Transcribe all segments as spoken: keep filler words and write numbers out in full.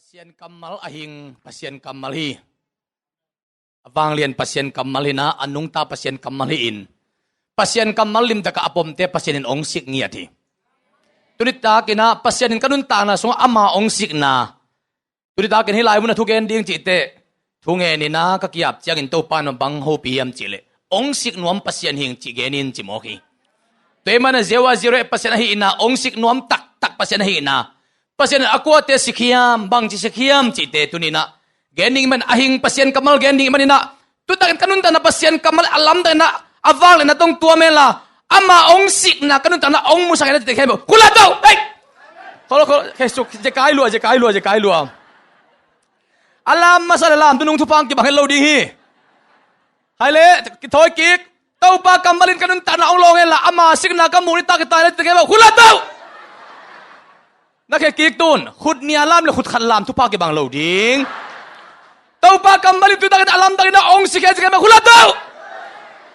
Pasian kammal a hing, Pasian kammal hi. A vanglian Pasian kammal hi-in ah, a nungta Pasian kammal hi-in, Pasian kammal limtakin a pomte Pasian in hong sik ngiat hi. Tuni takin ah Pasian in ka nuntakna sungah ama hong sikna, tuni takin hih lai munah thugen ding cih teh, thugen in ah ka ki-ap ciangin Topa in bang hopih hiam cih leh, hong sik nuam Pasian hi ing cih gen in ci mawk hi. Tua ahih manin ah zero a zero eight Pasian ahihna, hong sik nuam taktak Pasian ahihna, Pasian in a kuate sik hiam, bangci sik hiam cihte tuni-in ah gen ding ahih manin, a hing Pasian kammal gen ding ahih manin ah, tu takin ka nuntakna Pasian kammal a lamdang in ah, a vanglian ah tawh tuam hen la, ama hong sikna ka nuntakna hong musak hen la, cihte khempeuh khut la to. Hei! Khol, khol, khesuk, zekai lua, zekai lua, zekai lua. A lam masa leh lam, tu nung thupha kibang het lo ding hi. Hai leh, kithawi kik. Topa kammal in ka nuntakna hong lawng hen la, ama sikna ka muh ni, tak hi ta hen la, cihte khempeuh khut la to. Na khe kik tun, khut nih a lam leh khut khat lam, thupha kibang lo ding. Topa kammal in tu takin a lamdang in ah hong sik hen, cihte khempeuh khut la to.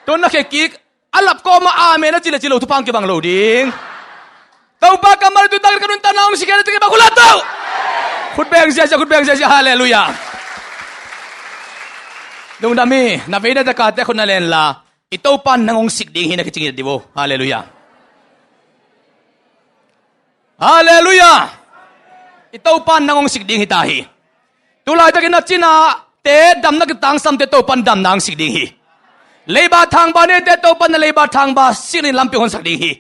Tun na khe kik, a lap kawm ah amen a ci leh ci lo, thupha kibang lo ding. Topa kammal in tu takin ka nuntakna hong sik hen, cihte khempeuh khut la to. Khut beng ziahziah, khut beng ziahziah, halleluiah. Lungdam hi, na vei na teka te khut na len la, i Topa in nang hong sik ding hi, na kicing hi dih vo. Halleluiah. Halleluiah. I Topa in nang hong sik ding hi ta hi. Tu laitakin ah cinate damna kitangsamte Topa in damna hong sik ding hi. Leiba thangba neite Topa in leiba thangba sikna lampi hong honsak ding hi.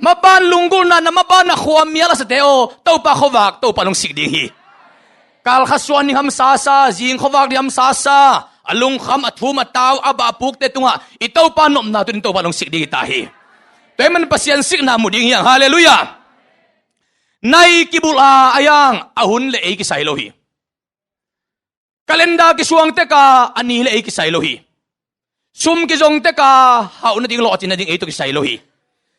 Maban lunggulhna, na maban ah khuamial a sate aw, Topa khuavak Topa in hong sik ding hi. Kalkha suan ding hamsa sa, zing khuavak ding hamsa sa, a lungkham, a thum, a tau, a bah, a pukte tungah i Topa nopna tuni-in Topa in hong sik ding hi ta hi. Tua ahih manin Pasian sikna mu ding hi hang. Halleluiah. Nai kibulh a, a yang a hun leh ei kisai lo hi. Calendar kisuang tek a, a ni leh ei kisai lo hi. Sum kizong tek a, hauh nading, lawhcin nading ei tawh kisai lo hi.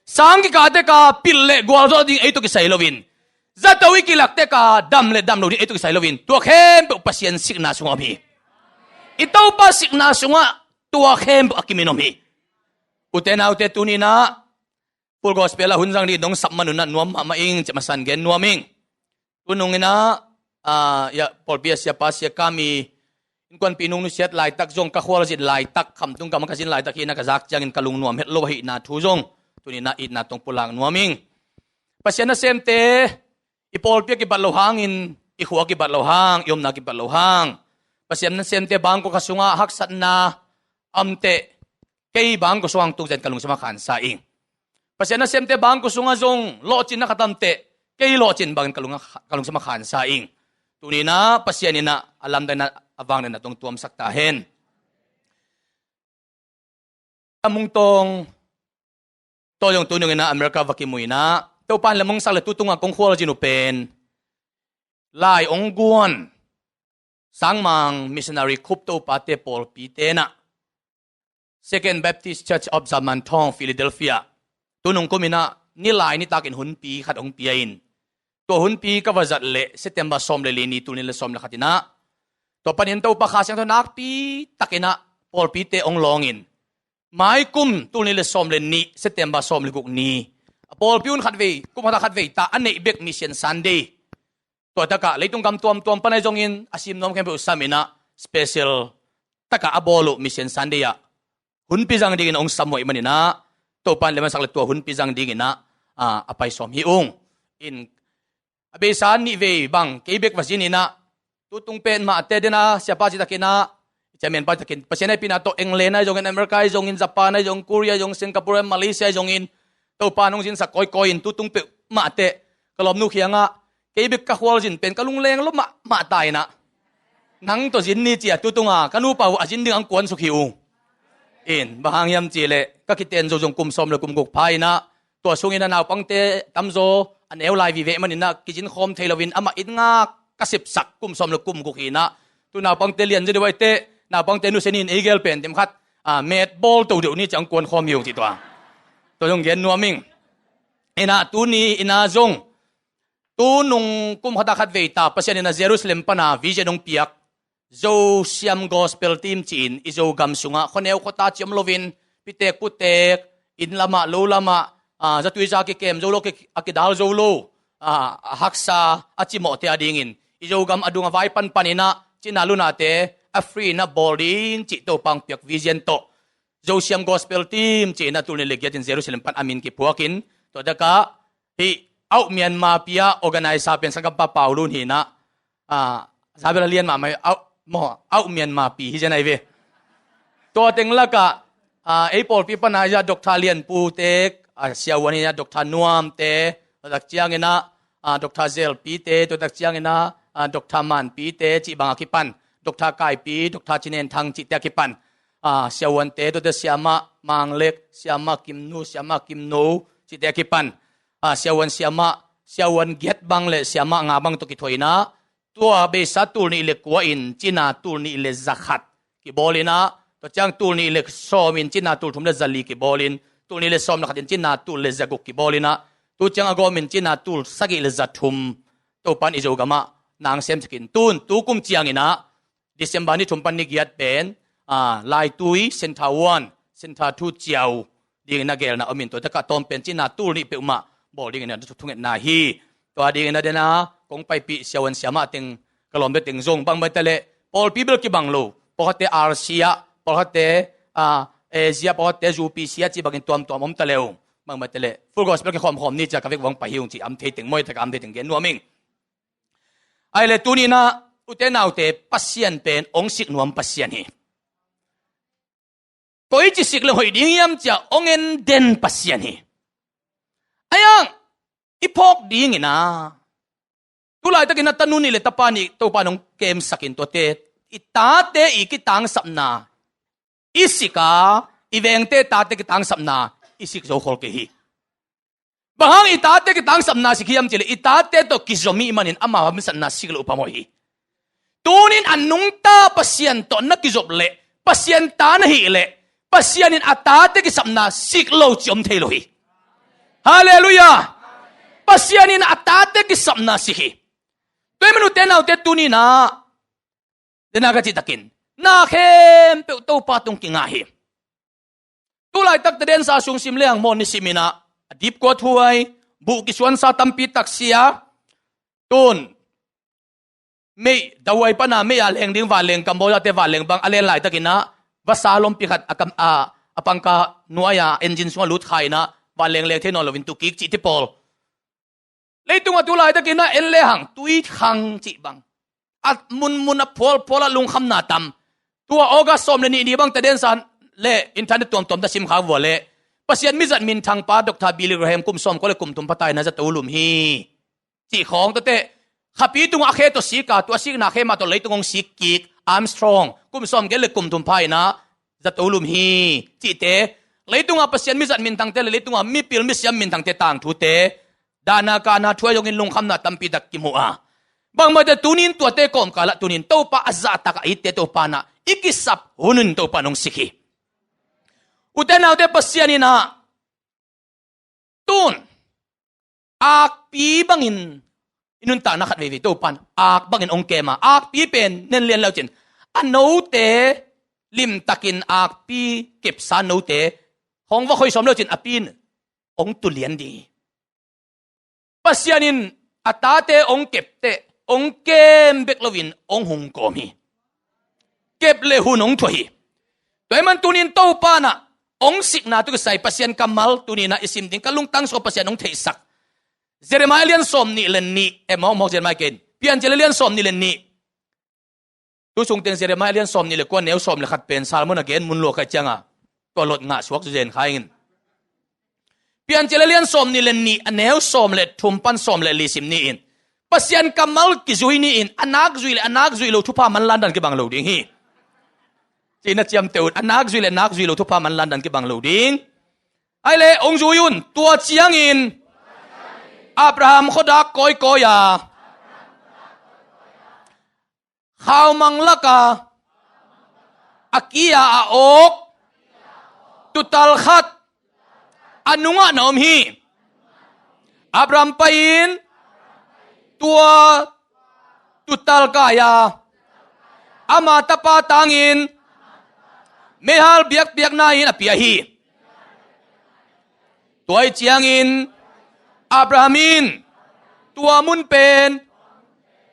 Sang kikah tek a, pilh leh gualzawh nading ei tawh kisai loin, zato i kilak tek a, dam leh dam lo ding ei tawh kisai loin, tua khempeuh Pasian sikna sungah om hi. I Topa sikna sungah tua khempeuh a kimin om hi. Ute naute, tuni-in ah Full Gospel ah hun zang ding nong sap man un ah nuam mahmah ing, cih masa-in gen nuam ing. Tunung in ah, ah, ya, pawlpi ah siapa, sia kam i innkuanpih nung nusiat laitak zong, ka khualzin laitak, khamtung kam ah ka zin laitak hi-in ah, ka zak ciangin ka lungnuam het lo ahihna thu zong tuni-in ah itna tawh pulak nuam ing. Pasian nasemte, i pawlpi ah kibat loh hangin, i khua ah kibat loh hang, i omna ah kibat loh hang, Pasian nasemte bangkua kha sungah haksatna a om teh, kei bangkua sungah tuk zen ka lungsim ah khansa ing. Pasian nasemte bangkua sungah zong lawhcinna khat a om teh, kei lawhcin bangin ka lung, ka lungsim ah khansa ing. Tuni-in ah Pasian in ah a lamdang in ah a vanglian ah tawh tuamsak ta hen. A mungtawng tawh zong tunung in ah America va kimu in ah, Topa in lamdang sak leh tu tungah kong khualzin uh pen, lai ong guan Sangmang missionary khup topate pawlpite in ah, Second Baptist Church of Zalmanthaung, Philadelphia, tunung kum in ah nilai nitakin hunpi khat hong pia in, tua hunpi ka va zat leh September sawm leh li ni, tul nih leh sawm leh khat in ah, tua panin Topa Kha Siangtho nakpi takin ah pawlpite hong lawng in, mai kum tul nih leh sawm leh nih, September sawm leh guk ni, a pawlpi hun khatvei, kum khat ah khatvei ta a neih bek Mission Sunday, tua takah leitung gam tuamtuam pan ahi zongin, a sim nuam khempeuh sam in ah, special takah a bawl uh Mission Sunday ah hunpi zang dingin hong sam uh ahih manin ah, Topa in lamdang sak leh tua hunpi zang dingin ah, ah, a pai sawm hi ung. In, a beisa nih vei bang kei bek va zin in ah, tu tung pen mahte den a, siapa citakin ah, chairman pa citakin, Pasian hehpihna tawh England ahi zongin, America ahi zongin, Japan ahi zongin, Korea ahi zongin, Singapore, Malaysia ahi zongin, Topa in hong zinsak kawikawi in, tu tung peuh mahte ka lawmnu kiangah, kei bek ka khualzin pen ka lungleng lua mahmah ta in ah, nang tawh zin ni ci-a tu tungah ka nupa uh a zin ding hong kuansuk hi ung. In, bang hang hiam cih leh, ka kiten zo zong kum sawm leh kum guk pha in ah, tua sungin ah naupangte tamzaw a neu lai vive ahih manin ah kizin khawm thei loin, amah it ngak ka sepsak kum sawm leh kum guk hi in ah, tu naupangte lian zaw deuh ahih teh, naupangte nusia ni in, ei gel pen tem khat, ah, met bawl to deuh ni ci-a hong kuan khawm hi ung cih tua, tua zong gen nuam ing. In ah tuni in ah zong, tunung kum khat ah khatvei ta Pasian in ah Jerusalem pan a vision hong piak Zosiam Gospel Team ci-in, i Zogam sungah khuaneu khuata ci om loin, pitek putek, inn lamah, lo lamah, ah, zatui za kikem zo lo, ki, a kidal zo lo, ah, a haksa a cimawhte a dingin, i Zogam a dung a vai panpan inah cina lunate a free inah bawl ding cih Topa hong piak vision tawh Zosiam Gospel Team cih inah tul nih le giatin Jerusalem pan a min kiphuakin, tua takah hih Auh Myanmar pi ah organizer pen sanggampa Paulun hi inah, ah, Isabel a lian mahmah hi, Auh, maw, Auh Myanmar pi hi zen ahi ve. Tua teng lakah, ah, ei pawlpi pana hi a Doctor Lianpu te, ah, siavuan hi a Doctor Nuam te, tua tak cianginah, ah, Doctor Zelpi te, tua tak cianginah, ah, Doctor Manpi te cih bang a kipan, Doctor Kaipi, Doctor Cinen Thang cihte a kipan, ah, siavuante, tuate siamah Manglek, siamah Kimnu, siamah Kimno cihte a kipan, ah, siavuan siamah, siavuan giat bang le siamah nga bang tawh kithuah inah, tua beisa tul nih le kua in cina tul nih le za khat kibawl inah, tua ciang tul nih le sawm in cina tul thum le za li kibawl in, tul nih le sawm le khat in cina tul le za guk kibawl inah, tu ciang a gawm in cina tul sagih le za thum Topa in i Zogamah na hong semsak in, tun tu kum cianginah December ni thum pan ni giat pen, ah, Laitui, Center One, Center Two ciau dingin a gelna om in, tua takah tawm pen cina tul nih peuhmah bawl dingin a thungetna hi. Tua dingin a dena kong paipih siavuan siamah teng, ka lawmte teng zong bangmah ta leh pawlpi bel kibang lo, pawlkhatte R C ah, pawlkhatte, ah, Asia, pawlkhatte U P C ah cih bangin tuamtuam om ta leh ung, bangmah ta leh Full Gospel kikhawmkhawm ni cia ka vek vang pai hi ung cih am thei teng, mawi taka am thei teng gen nuam ing. Ahih leh tuni inah ute naute, Pasian pen hong sik nuam Pasian hi. Koici sik le hoih ding hiam cia hong en den Pasian hi. Ahi hang i phawk dingin a, tu laitakin a tanu nih le tapa nih Topa in hong kemsak in, tuate i tate i kitangsapna i sik a, i vengte tate kitangsapna i sik zo khol kei hi. Bang hang i tate kitangsapna sik hiam cih leh, i tate tawh kizom i hih manin amau hamsatna sik loh phamawh hi. Tunin a nungta Pasian tawh na kizop leh, Pasian ta na hih leh, Pasian in a tate kisapna sik lo cih om thei lo hi. Halleluiah. Pasian in a tate kisapna sik hi. Tua ahih manin ute naute, tuni inah dena ka cih takin na khempeuh Topa tung kingah hi. Tu laitak Tadensa sung sim leng maw, nisim inah a dipkuat huai, buh kisuansa tampi tak sia. Tun meih dahuai pana meih a leng ding vanleng, Cambodia te vanleng bang a len laitakin ah vasa lompi khat a kam, a, a pangka nuai-a engine sungah lut kha inah vanleng leng thei nawn loin tu kik cih ti pawl. Leitungah tu laitakin ah en lehang tui khang cih bang, a munmun a phualphual ah lungkhamna tam. Tua August sawm le nih ni bang Tadensa le internet tuamtuam ta sim kha vua leh, Pasian mizat minthang pa Doctor Billy Graham kum sawm kua le kum thum pha ta inah zato lum hi cih khawng, tuate khapi tungah a khe tawh sik a, tua sikna khe mah tawh leitung hong sik kik Armstrong kum sawm giat le kum thum pha inah zato lum hi cihte, leitungah Pasian mizat minthangte le leitungah mipil misiam minthangte tangthute, dahna kahna thuai zongin lungkhamna tampi tak kimu a, bangmah te tunin tuate kawmkalah tunin Topa a zahtak a itte Topa inah i kisap hun in Topa in hong sik hi. Ute naute, Pasian inah tun akpi bangin i nuntakna khat veivei Topa in ak bangin hong kem a, akpi pen nen lian leucin a note, limtakin akpi kepsa note hong va khoi sawm leucin a pi in hong tu lian ding hi. Pasian in a tate hong kep teh hong kem bek loin hong hung kawm hi. Kep le hun hong thuah hi. Tua ahih man tunin Topa inah hong sikna tawh kisai Pasian kammal tuni inah i sim ding, ka lungtang sungah Pasian hong theihsak Jeremiah lian sawm nih le nih, eh, mawk mawk Jeremiah ken, Piancil lian sawm nih le nih. Tu sungteng Jeremiah lian sawm nih le kua, neu sawm le khat pen Salmon a gen mun lua kha cianga tua lot ngah suak zu zen kha ingin. Piancil lian sawm nih le nih, a neu sawm le thum pan sawm le li sim ni in, Pasian kammal kizui ni in, a nak zui le a nak zui lo thupha manlan dan kibang lo ding hi. Cihna ciamteh un, a nak zui le a nak zui lo thupha manlan dan kibang lo ding. Ahih leh hong zui un, tua ciangin Abraham khuadak kawikawi a, khaumang lakah a ki-a a awk tuutal khat a nungah na om hi. Abraham pai-in tua tuutal kai a, ama tapa tangin meihal biakpiakna in a pia hi. Tua ahih ciangin Abraham in tua mun pen,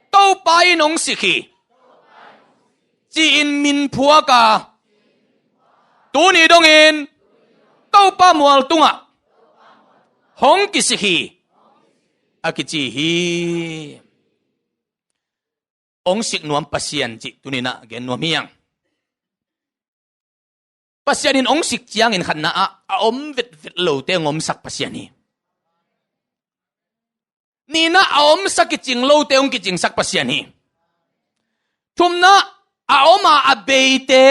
Topa Pa in hong sik hi, ci-in min phuak a, tuni dongin Topa mual tungah hong kisik hi, a kici hi. Hong sik nuam Pasian cih tuninah gen nuam hiang. Pasian in hong sik ciangin khatna ah a om vetvet lote hong omsak Pasian hi. Nihna a omsak kicing lote hong kicingsak Pasian hi. Thumna a om a a beite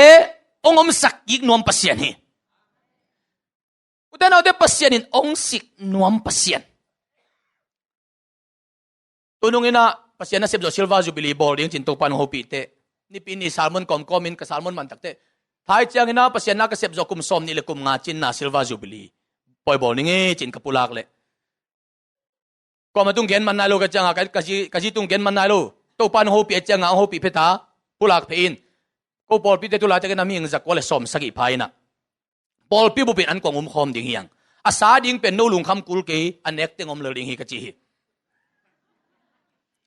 hong omsak kik nuam Pasian hi. Ute naute, Pasian in hong sik nuam Pasian. Tunung inah Pasian nasep zawh Silver Jubilee bawl ding cin Topa in hong hopih teh, nipi ni sermon kawmkawm in ka sermon man tak teh, thai ciang inah Pasian na ka sep zawh kum sawm nih le kum nga cin na Silver Jubilee pawi bawl ning e cin ka pulak leh, kawm a tung gen man nai lo ka cianga, ka, ka zi, ka zi tung gen man nai lo. Topa in hong hopih a cianga hong hopih phet a, pulak phei in. Ko pawlpite tu laitak inah mihing zakua le sawm sagih pha inah pawlpi bupin an kuang umkhawm ding hiang. A sa ding pen no lungkham kul kei, a nek teng om lel ding hi ka ci hi.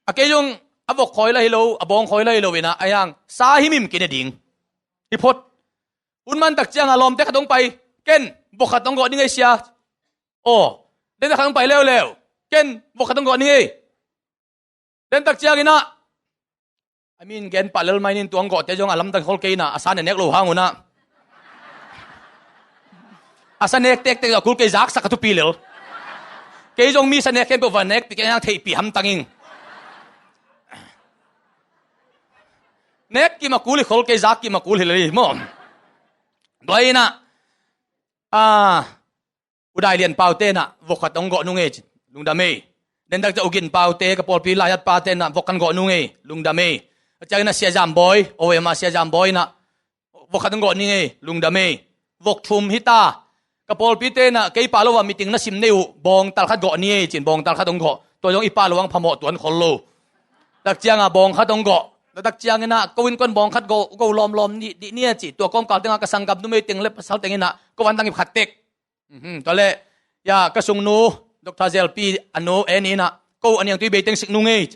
A kei zong a vok khawi la hi lo, a bawng khawi la hi lo inah a hiang sa himhim kine ding hi phot. Hun man tak cianga lawmte khat hong pai, ken vok khat hong gawh ning ei sia. Aw, den tak khat hong pai leuleu, ken vok khat hong gawh ning ei. Den tak ciang inah, a min gen pah lel mai nin tuang gawhte zong a lamdang khol kei inah, a sa ne nek lo hang unah, a sa nek tektek a kul kei zaksak a thupi lel. Kei zong mi sa nek khempeuh va nek pi kei nang theihpi hamtang ing. Nek kim a kul hi khol kei, zak kim a kul hi lel hi maw. Tua inah, a, U Dai Lian Paute inah vok khat hong gawh nung ei cin, lungdam ei. Den tak ciang U Gin Paute, ka pawlpi laihat pate inah vok khat hong gawh nung ei, lungdam ei. A ciang inah Sia Zam Bawi, O M a Sia Zam Bawi inah vok khat hong gawh ning ei, lungdam ei. Vok thum hi ta. Ka pawlpite inah kei pa lo a meeting na sim nei uh, bawngtal khat gawh ni ei cin, bawngtal khat hong gawh. Tua zong i pa lo ang phamawh tuan khol lo. Tak cianga bawng khat hong gawh. Tak ciang inah ko innkuan bawng khat gawh, gawh lawmlawm ni, dih ni a ci. Tua kawmkal tengah ka sanggam numei teng le pasal teng inah ko an tang ip khat tek. Mhm, tua leh, ya, ka sungnu, Doctor Zelpi a nu, en inah, ko a niangtui bei teng sik nung ei.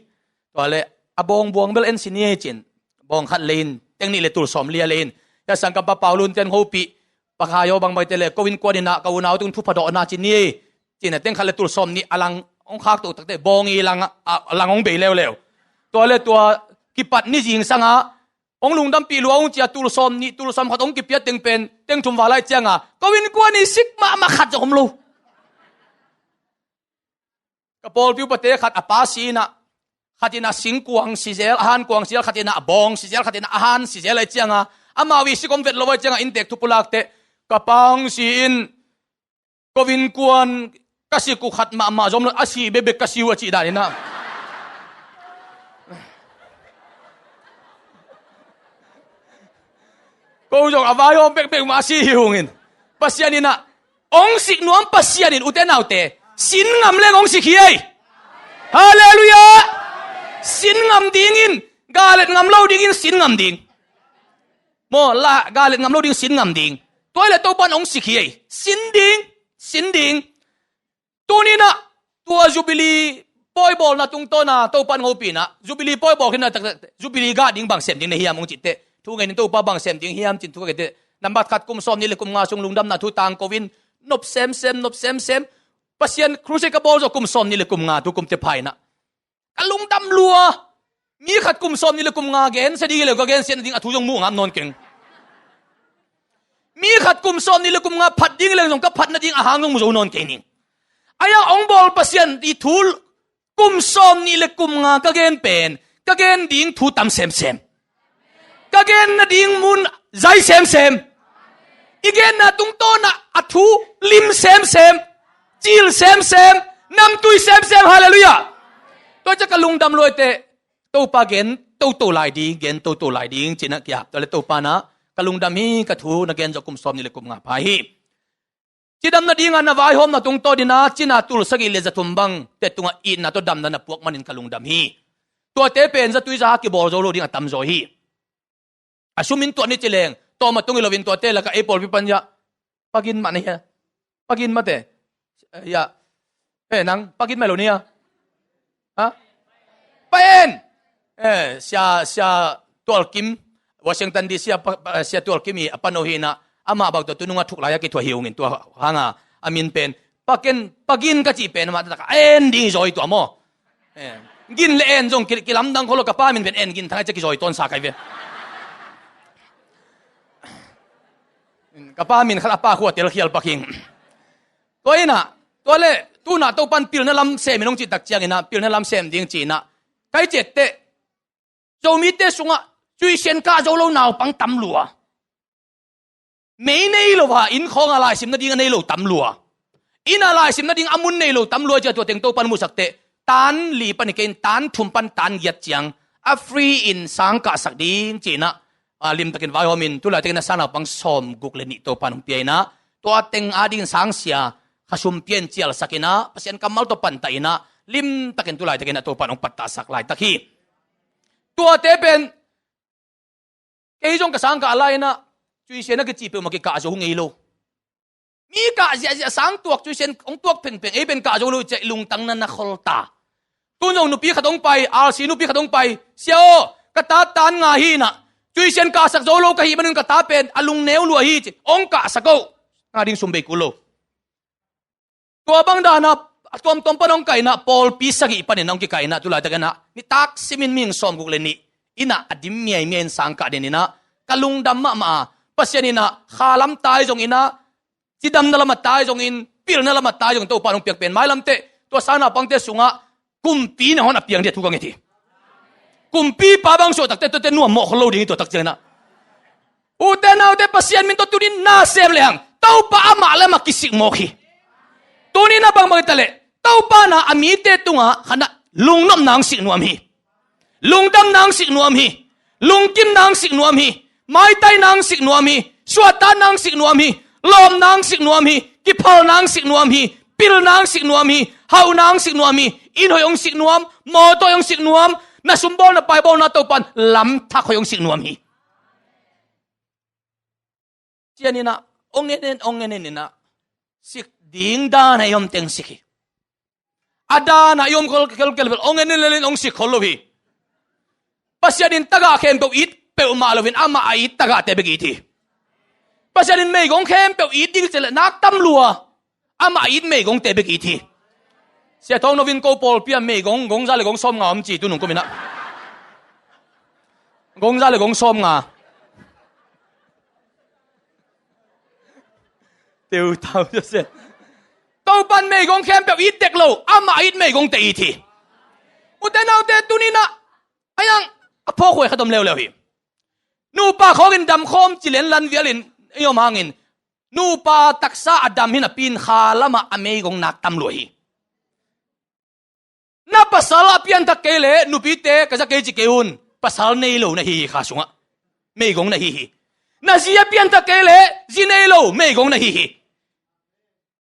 Tua leh, a bawng buang bel en si ni ei cin. Bawng khat lei in, teng nih le tul sawm lia lei in. Ya, sangkam pa Paulun ten hopih, pakhayaw bangbaite le, ko innkuan inah, ka unau tung thupha dawhna ci ni ei. Cin a teng khat le tul sawm nih a lang hong khak toh takte, bawng i lang, a, a lang hong bei leuleu. Tua leh tua kipat ni zingsangah, hong lungdampih lua hong cia tul sawm nih, tul sawm khat hong kipia teng pen, teng thum val lai cianga, ko innkuan i sik mahmah khat zong om lo. Ka pawlpi upate khat a pa si inah, khat inah singkuang si zel, a hankuang si zel, khat inah a bawng si zel, khat inah a han si zel lai cianga, amau i sik om vet lo lai cianga, inntek thu pulak teh, ka pa hong si in, ko innkuan ka sik uh khat mahmah zom lo, a si bekbek ka si uh a cih dan inah. Ko zong a vaihawm bekbek mah a si hi hungin. Pasian inah, hong sik nuam Pasian in ute naute, sin ngam leng hong sik hi ei. Halleluiah. Sin ngam dingin, galet ngam lo dingin sin ngam ding. Maw, la, galet ngam lo ding, sin ngam ding. Tua hi leh Topa in hong sik hi ei. Sin ding, sin ding. Tuninah, tua Jubilee pawi bawlna tungtawna Topa in hong hopih inah, Jubilee pawi bawl khin inah taktak, Jubilee gah ding bang sem ding na hiam hong cih teh. Thu ngenin Topa bang sem ding hiam cin thu ka gen teh. Nambat khat kum sawm nih le kum nga sung lungdamna thu tangko in, nop semsem, nop semsem. Pasian crusade ka bawl zawh kum sawm nih le kum nga thu kum tepha inah. Ka lungdam lua. Mi khat kum sawm nih le kum nga gensia ding hi leh ka gensia nading a thu zong muh ngam nawn keng. Mi khat kum sawm nih le kum nga phat ding hi leng zong ka phat nading a hang zong mu zo nawn kei ning. A hiang hong bawl Pasian i thu kum sawm nih le kum nga ka gen pen, ka gen ding thu tam semsem. Ka gen nading mun zai semsem. I genna tungtawnah a thu lim semsem, cil semsem, namtui semsem. Halleluiah. Tua ciah ka lungdam luai teh, Topa gen toto lai ding, gen toto lai ding cinah kiap. Tua le Topa nah, ka lungdam hi, ka thu na gen zawh kum sawm nih le kum nga pha hi. Cidam nadinga na vaihawmna tungtawn inah cina tul sagih le za thum bang tet tungah itna tawh damna na puak manin ka lungdam hi. Tuate pen zatui zaha kibawl zo lo ding a tamzaw hi. A sumin tuah ni ci leng, tawm a tung hi loin tuate lakah ei pawlpi pan hiah pagin mah na hia. Pagin mah te. Hiah. Eh, nang pagin mah lo ni a. Ha? Pa en. Eh, Sia, Sia Tual Kim, Washington D C a pa, pa, Sia Tual Kim i a pano hi inah, amah bang tua tunung a thuk lai a kithuah hi ung in tua hanga a min pen. Paken, Pagin ka cih pen amah taktak a en ding i zawi tua maw. Eh, gin le en zong ki, kilamdang kholo ka pa min pen en gin thang a cia kizawi tawnsa kai ve. Ka pa min khat a pa khua telkhial pak hing. Tua inah, tua le, tunah Topan pilna lam sem in hong cih tak cianginah, pilna lam sem ding ci inah. Kai cetteh, Zomite sungah, cuisian kah zo lo naupang tam lua. Mei nei lo a, inn khawng a laisim nading a nei lo tam lua. Inn a laisim nading a mun nei lo tam lua cia tua teng Topan muhsak teh. Tan li pan hi kei in tan thum pan tan giat ciang. A free in sang kahsak ding ci inah. A, limtakin vaihawm in, tu laitakin a sang naupang sawm guk le nih Topan hong pia inah. Tua teng adingin sangsia, khasum pia in cialsak inah. Pasian kammal tawh pantah inah. Limtakin tu laitakin a Topan hong pattahsak laitak hi. Tuate pen, kei zong ka sang kah lai inah, cuisian a kici peuhmah kikah zo ngei lo. Mi kah ziahziah sang tuak cuisian hong tuak phengpheng, ei pen kah zo lo ciah i lungtang na na khol ta. Tun zong nupi khat hong pai, R C nupi khat hong pai, sia aw, ka ta tan nga hi inah, cuisian kahsak zo lo ka hih manun ka ta pen, a lungneu lua hi ci, hong kahsak oh, nga ding sum bei kul lo. Tua bang dana, a tuamtuam pan hong kai inah, pawlpi sagih panin hong kikai inah, tu laitakin ah, nitak simin mihing sawm guk le nih, inah a dim miaimia in sang kah den inah, ka lungdam mahmah a, Pasian inah, kha lam tai zong inah, cidamna lam a tai zongin, pilna lam a tai zongin, Topan hong piak pen, mailam teh, tua sang naupangte sungah, kumpi na hon a piang ding a thu ka nget hi. Kumpipa bang suahtak teh, tuate nuam mawh khol lo ding hi tua tak ciang inah. Ute naute Pasian min tawh tunin na sem lehang, Topa amah le amah kisik mawk hi. Tunin a bangbang hi ta leh, Topa na a mite tungah khanah lungnopna hong sik nuam hi. Lungdamna hong sik nuam hi. Lungkimna hong sik nuam hi. Maitaina hong sik nuam hi. Suahtakna hong sik nuam hi. Lawmna hong sik nuam hi. Kiphalna hong sik nuam hi. Pilna hong sik nuam hi. Hauhna hong sik nuam hi. Inn hoih hong sik nuam. Mawtaw hoih hong sik nuam. Na sumbawl na paibawlna Topan lamthak hoih hong sik nuam hi. Cian inah, ong en en, ong en en inah, sik ding dan a i om teng sik hi. A dan a i om khol kelkel bel, ong en en lelin ong sik khol lo hi. Pasian in tagah khempeuh it peuhmah loin amah a it tagahte bek it hi. Pasian in meigong khempeuh it ding cih leh nak tam lua. Amah a it meigongte bek it hi. Sia Thawng Novin ko pawlpi ah meigong, gong za le gong sawmnga om ci tu nung kum inah. Gong za le gong sawmnga. Teu tau Joseph. Topan meigong khempeuh it dek lo, amah a it meigongte it hi. Ute naute tuninah, a yang a phawkhuai khat om leuleu hi. Nupa khawngin damkhawm ci len lan vialin i om hangin, nupa taksa a dam hi napi in kha lamah a meigong nak tam lua hi. Na pasal a pianthak kei leh nupite ka za kei ci kei un, pasal nei lo na hi hi kha sungah. Meigong na hi hi. Na zi a pianthak kei leh zi nei lo meigong na hi hi.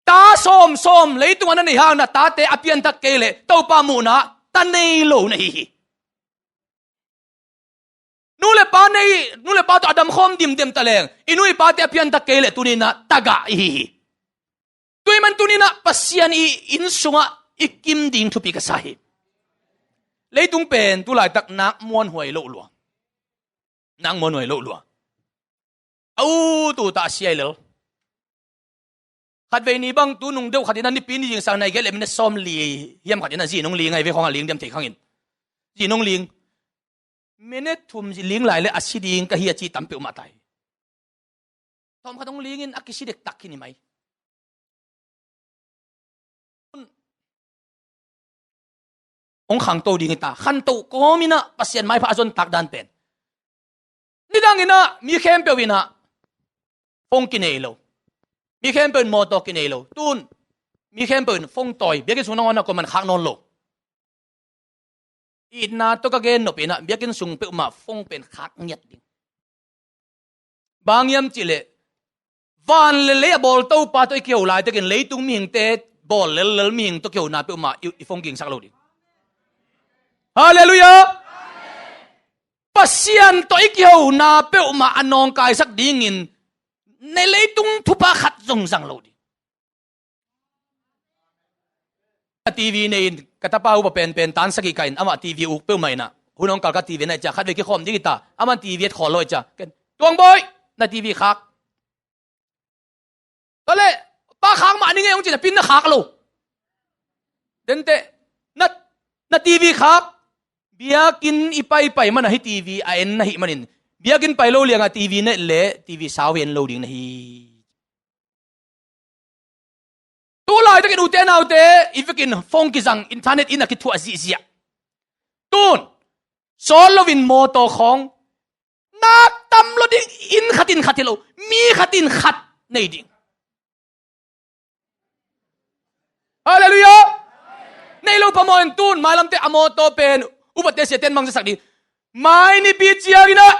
Ta sawmsawm leitungah na nei hang na tate a pianthak kei leh Topa muhna ta nei lo na hi hi. Nu le pa nei, nu le pa tawh a damkhawm dimdem ta leng, i nu i pate a pianthak kei leh tuninah tagah i hi hi. Tua ahih man tuninah Pasian i inn sungah i kim ding thupi ka sa hi. Leitung pen tu laitak nak muanhuai loh lua. Nak muanhuai loh lua. A ut ut ah a sia hi lel. Khatvei ni bang tu nung deuh khat inah nipi ni zingsang nai giat le minute sawm li hiam khat inah zi nong ling ahi ve khawngah ling diam thei khangin. Zi nong ling. Minute thum zi ling lai le a si ding ka hi a ci tam peuhmah ta hi. Thawm khat hong lingin a kisi dektak khin hi mai. Hong khangto ding hi ta. Khantoh kawm inah Pasian maipha a zontak dan pen. Nidang inah mi khempeuh inah phone kinei lo. Mi khempeuh in mawtaw kinei lo. Tun mi khempeuh in phone tawi. Biakinn sung nangawn ah kuaman khak nawn lo. Itna tawh ka gen nop inah biakinn sung peuhmah phone pen khak ngiat ding. Bang hiam cihleh van le lei a bawl Topa tawh i kiho laitakin leitung mihingte bawl lellel mihing tawh kihona peuhmah i, i phone kingsak lo ding. Halleluiah. Pasian tawh i kihona peuhmah a nawngkaisak dingin na leitung thupha khat zong zang lo ding. A TV nei in ka tapa upa penpen tan sagih kah in amah TV uk peuhmah inah Hun hong kal ka TV na cia, khat vei kikhawm ding hi ta, aman TV et khawl lo cia. Ken, Tuang Bawi, na TV khak. Tua leh, pa khak mah ni ngei hong ci na pin na khak lo. Dente, na, na TV khak. Biakinn i paipai mana hi TV a en na hih manin. Biakinn pai lo lianga TV na et leh, TV sau en lo ding na hi. Tu laitakin ute naute, i vekin phone kizang, internet in a kithuah zihziah. Tun, sawt loin mawtaw khawng, nak tam lo ding, inn khat in khat hi lo, mi khat in khat nei ding. Halleluiah! Nei lo phamawh in tun, mailamte a mawtaw pen, upate siate in mangzasak ding. Mai nipi ciangin ah,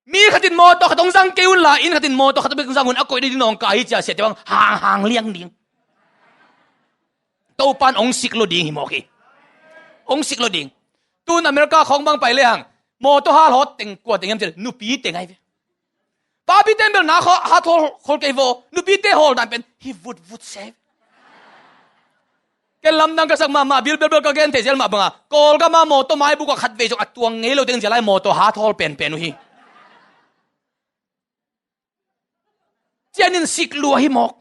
mi khat in mawtaw khat hong zang kei un la, inn khat in mawtaw khat hong zang un, a koih ding nawngkai hi cia siate bang hanghang liang ding. Topan hong sik lo ding hi mawk hi. Hong sik lo ding. Tun America khawng bang pai lehang, mawtaw hal hawt teng kua teng hiam cih leh, nupi teng ahi ve. Papi ten bel na khaw, hat hawl, hawl kei vaw, nupite hawl dan pen, hi vutvut se. Ken lamdang ka sak mahmah, bilbelbel ka gen thei zel mah banga, Kawlgama mawtaw maibuk ah khat vei zong a tuang ngei lo teng zia lai mawtaw hat hawl penpen uh hi. Cianin sik lua hi mawk.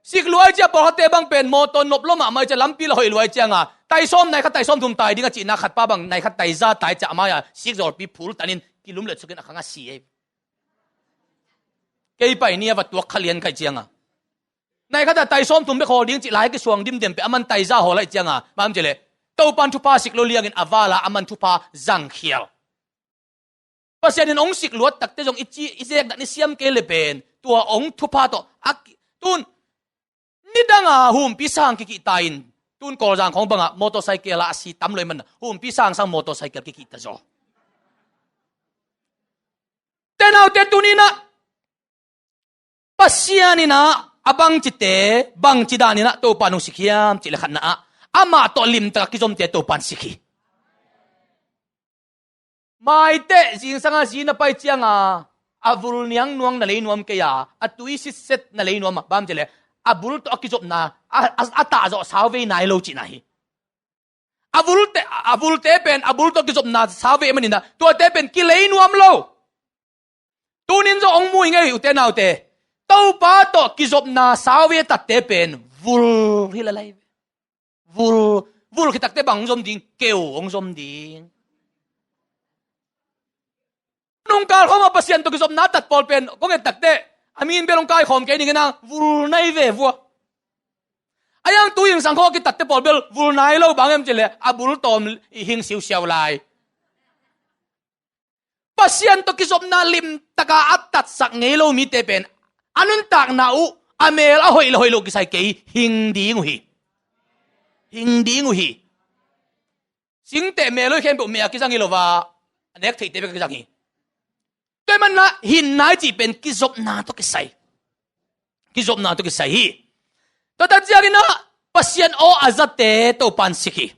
Sik lua hi cia pawlkhatte bang pen mawtaw nop lo mahmah hi cia lampi la hoih lua hi cianga, tai sawm nai khat tai sawm thum tai ding a cihna khat pa bang nai khat tai za tai cia a mai-a sik zawlpi phul tanin kilum let sukin a khang a si ei. Kei pai ni a va tuak kha lian kai cianga. Nai khat a tai sawm thum bek hawl ding cih lai kisuang dimdem pe aman tai za hawl ahi cianga. Bang am cih leh, Topan thupha sik lo liangin a vala aman thupha zangkhial. Pasian in hong sik luat takte zong i ci, i zek dan i siam kei le pen. Tua hong thupha tawh. A ki, tun, nidanga humpi sang kikihta in. Tun Kawlzang khawng banga, motorcycle a a si tam lo i man. Humpi sang sang motorcycle kikihta zaw. Te naute tuninah. Pasian inah a bangcite, bangci daninah Topa nung sik hiam, cih le khatna ah. Amah tawh limtaka kizomte Topa in sik hi. Maiteh, zingsanga zi na pai cianga, a vul niang nuang na lei nuam kei a, a tui sitset na lei nuam a, bang cih le, a bul tawh a kizopna, a, a, a tahzawh sauvei nai lo cihna hi. A vulte, a vulte pen, a bul tawh kizopna sauvei maninah, tuate pen kilei nuam lo. Tunin zong hong mu hi ngei ute naute. Topa tawh kizopna sauvei a tatte pen vul hi lalai. Vul, vul khitakte bang hong zom ding, keu hong zom ding. Nungkal khawngah Pasian tawh kizopna a tat pawl pen, kong et takte, a min bel hong kaikhawm kei ning inang, vul nai ve vua. A yang tu hingsang khawngah kitatte pawl bel, vul nai lo bang em cih le, a bul tawm i hing siusiau lai. Pasian tawh kizopna limtaka a tatsak ngei lo mite pen, a nuntakna uh, a mel a hoih le hoih lo kisai kei, hing ding uh hi. Hing ding uh hi. Singteh mel hoih khempeuh meh a kizang hi lo va, a nek theihte bek a kizang hi. Tua hi manah hinna i cih pen kizopna tawh kisai. Kizopna tawh kisai hi. Tua tak cianginah Pasian aw a zate Topa in sik hi.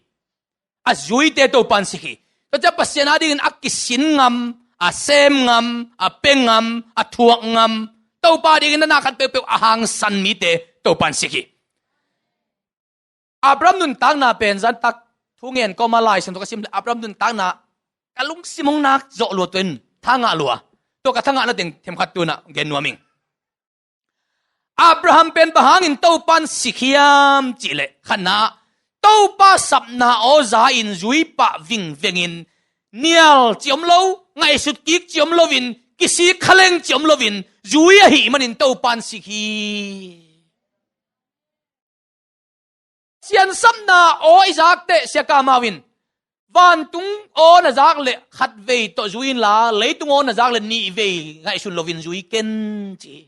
A zuite Topa in sik hi. Tua ciang Pasian adingin a kisin ngam, a sem ngam, a pe ngam, a thuak ngam, Topa adingin a na khat peuhpeuh a hangsan mite Topa in sik hi. Abraham nuntakna pen zantak thu ngen kawma Lai Siangtho ka sim le Abraham nuntakna ka lungsim hong nak zawh lua tuin thangah lua. Tua ka thangah na teng themkhat tunah gen nuam ing. Abraham pen bang hangin Topa in sik hiam cih leh khatna, Topa sapna aw za in zui pah vingvengin nial ci om lo, ngaihsut kik ci om loin, kisik khaleng ci om loin, zui ahih manin Topa in sik hi. Siansapna aw i zak teh Sia Kamau in, vantung aw na zak leh khat vei tawh zui inla, leitung aw na zak leh nih vei ngaihsun loin zui ken ci hi.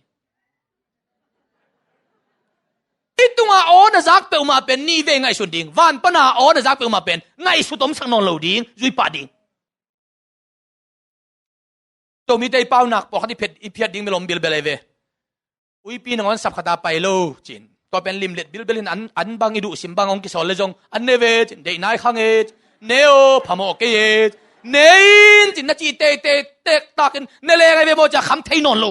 Hih tunga aw na zak peuhmah pen nih vei ngaihsun ding, van pana aw na zak peuhmah pen ngaihsut omsak nawn lo ding, zui pah ding. Tawmite i paunak pawlkhat i phiat, i phiat ding bel om bilbel ahi ve. Uipi nangawn sap khata pai lo cin. Tua pen limlet bilbel in an, an bang i duhsim bang hong kisawl le zong an ne ve cin. Deih nai khang e cin. Ne aw phamawh kei e cin. Ne in cin na cih teitei tektakin ne leng ahi ve maw cia kham thei nawn lo.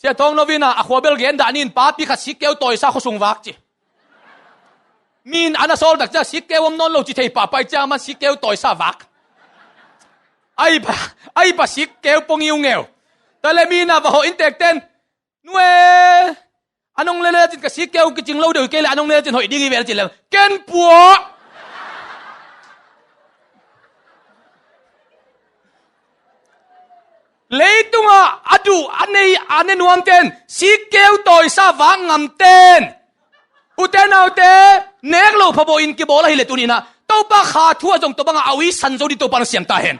Sia Thawng Novin ah a khua bel gen dah ni in papi khat sik keu tawisa khuasung vak ci. Min a na sawl tak ciang sikkeu om nawn lo ci thei pahpah ciang man sikkeu tawisa vak. Ai pa, ai pa sikkeu pong iu ngeu. Tale min a va hawh in tekten. Nue. A nong lele cin ka sikkeu kicing lo deuh kei le a nong lele cin hoih ding hi vel cin le. Ken puah. Leitungah a duh a nei a ne nuamten sikkeu tawisa vak ngamten. Ute naute, nek lo phabawh in kibawl ahi le tuninah Topa kha thu a zong tua bangah a ui san zo ding Topa nong siam ta hen.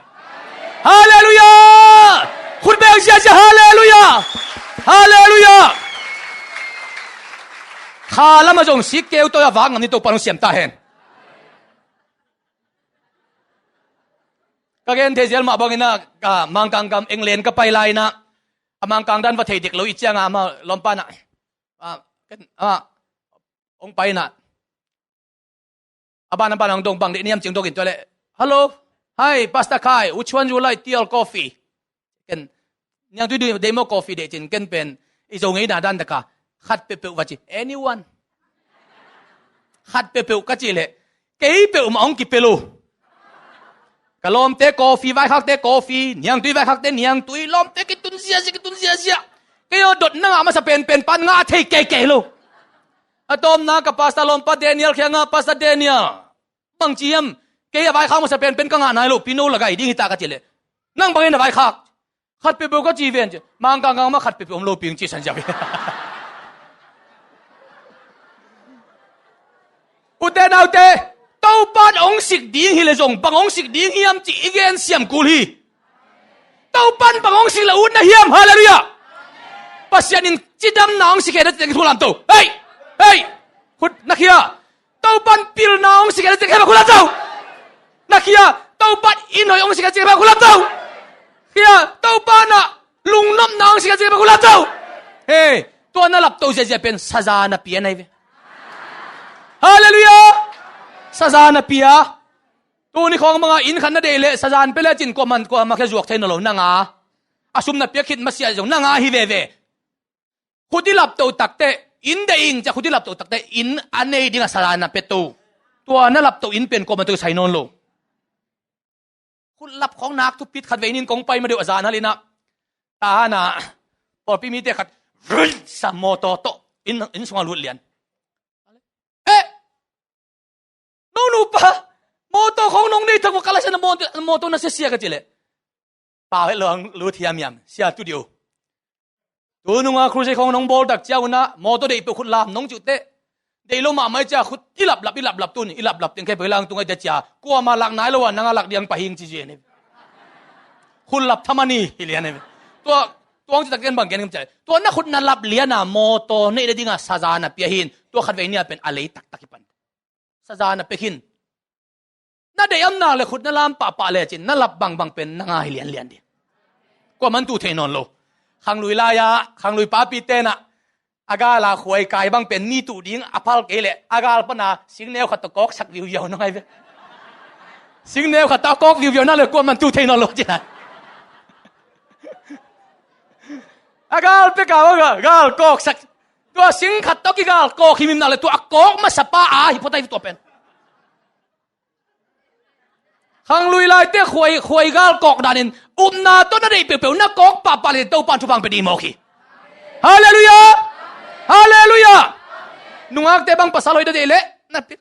Halleluiah. Khutbeu ziazia halleluiah. Halleluiah. Kha lamah zong sikkeu tawisa vak ngam ding Topa nong siam ta hen. Ka gen thei zial mah bangin ah, ka Mangkang gam England ka pai lai inah, a Mangkang dan va thei dek lo i cianga ama lawmpa inah, ah, ken, ah, hong pai inah, a ban a ban hong dong bang dek niam cing dongin tua le, "Hello, hi, Pastor Khai, which one you like, tea or coffee?" Ken, "Niangtui deih maw, coffee deih?" cin ken pen i Zo ngeina dan taka, "Khat peuhpeuh," va ci. "Anyone." Khat peuhpeuh ka cih leh kei peuhmah hong kipia lo. Ka lawmte coffee, vaikhakte coffee, niangtui vaikhakte niangtui, lawmte kitun ziazia, kitun ziazia. Kei aw dot na ngah masa penpen pan ngah thei keikei lo. A tawpna ka pastor lawmpa Daniel kiangah, "Pastor Daniel, bangci hiam, kei a vaikhak masa penpen ka ngah nai lo, pino lagai ding hita," ka cih leh, "Nang bangin a vaikhak?" "Khat peuhpeuh ka ci ven," ci. "Mangkang gam mah khat peuhpeuh om lo ping," ci san ziau hi. Ute naute, Topan hong sik ding hi le zong bang hong sik ding hiam ci i gen siam kul hi. Topan bang hong sik le ut na hiam? Halleluiah. Pasian in cidamna hong sik he na citeng thu lamto. Hei! Hei! Khut na khia. Topan pilna hong sik he na citeng he ba khut lamto. Na khia. Topan innhoih hong sik he na citeng he ba khut lamto. Khia. Topan ah lungnopna hong sik he na citeng he ba khut lamto. Hei, tua na lapto ziazia pen saza na pia na hi ve. Halleluiah. Saza na pia. Tuni khawng banga inn khat na deih leh sazan pia lecin kuaman kuama khia zuak thei nawn lo nanga. A sum na piak khit masiah zong nanga hi veve. Khut i lapto takteh inn deih ing cia khut i lapto takteh inn a nei dinga sazan na pia to. Tua na lapto inn pen kuaman tawh kisai nawn lo. Khut lap khawng nak thupit khat vei nin kong pai ma deuh a zan halinah. Tahana pawlpi mite khat run sa mawtaw tawh inn, inn sunga lut lian. Eh! No nupa, mawtaw khawng nong nei thak va ka laisana mawtaw, mawtaw na siasia ka ci leh. Pau het lo ang lut hiam hiam, sia tu dih uh. Tu nunga crusade khawng nong bawl tak cia unah, mawtaw deih peuh khut lam nong ciuhteh. Deih lo mahmah i cia khut i laplap, i laplap tun, i laplap teng khe peuh i lang tung ai te cia. Kuama lak nai lo a, nanga lak diang pahing ci zi ni. Khut lap thamani, hi lian ni. Tua, tuang ci tak ken bang gen ngam cia. Tua na khut na lap liana mawtaw neih le dinga saza na pia hin. Tua khat vei nia pen a lei taktak hi pan. Saza na pia khin. Na deih amnak le khut na lam pahpah lecin na lap bangbang pen na ngai lianlian ding. Kuaman tu thei nawn lo. Khanglui lai-a khanglui papi tenah a gala khuai kai bang pen ni tuh ding a phal kei leh a gal pana singneu khat tawh kawksak viuviau na ngai ve. Singneu khat tawh a kawk viuviau na le kuaman tu thei nawn lo cinai. A gal peka bang a gal kawksak. Tua sing khat tawh kigal kawk himhim nak le tua a kawk masa pa a hi phuatai tua pen. Khanglui laite khuai, khuai gal kawk danin upna tawh na deih peuhpeuh na kawk pahpah le Topan thupha pia ding mawk hi. Halleluiah. Halleluiah. Nungakte bang pasal hoih na deih leh na pi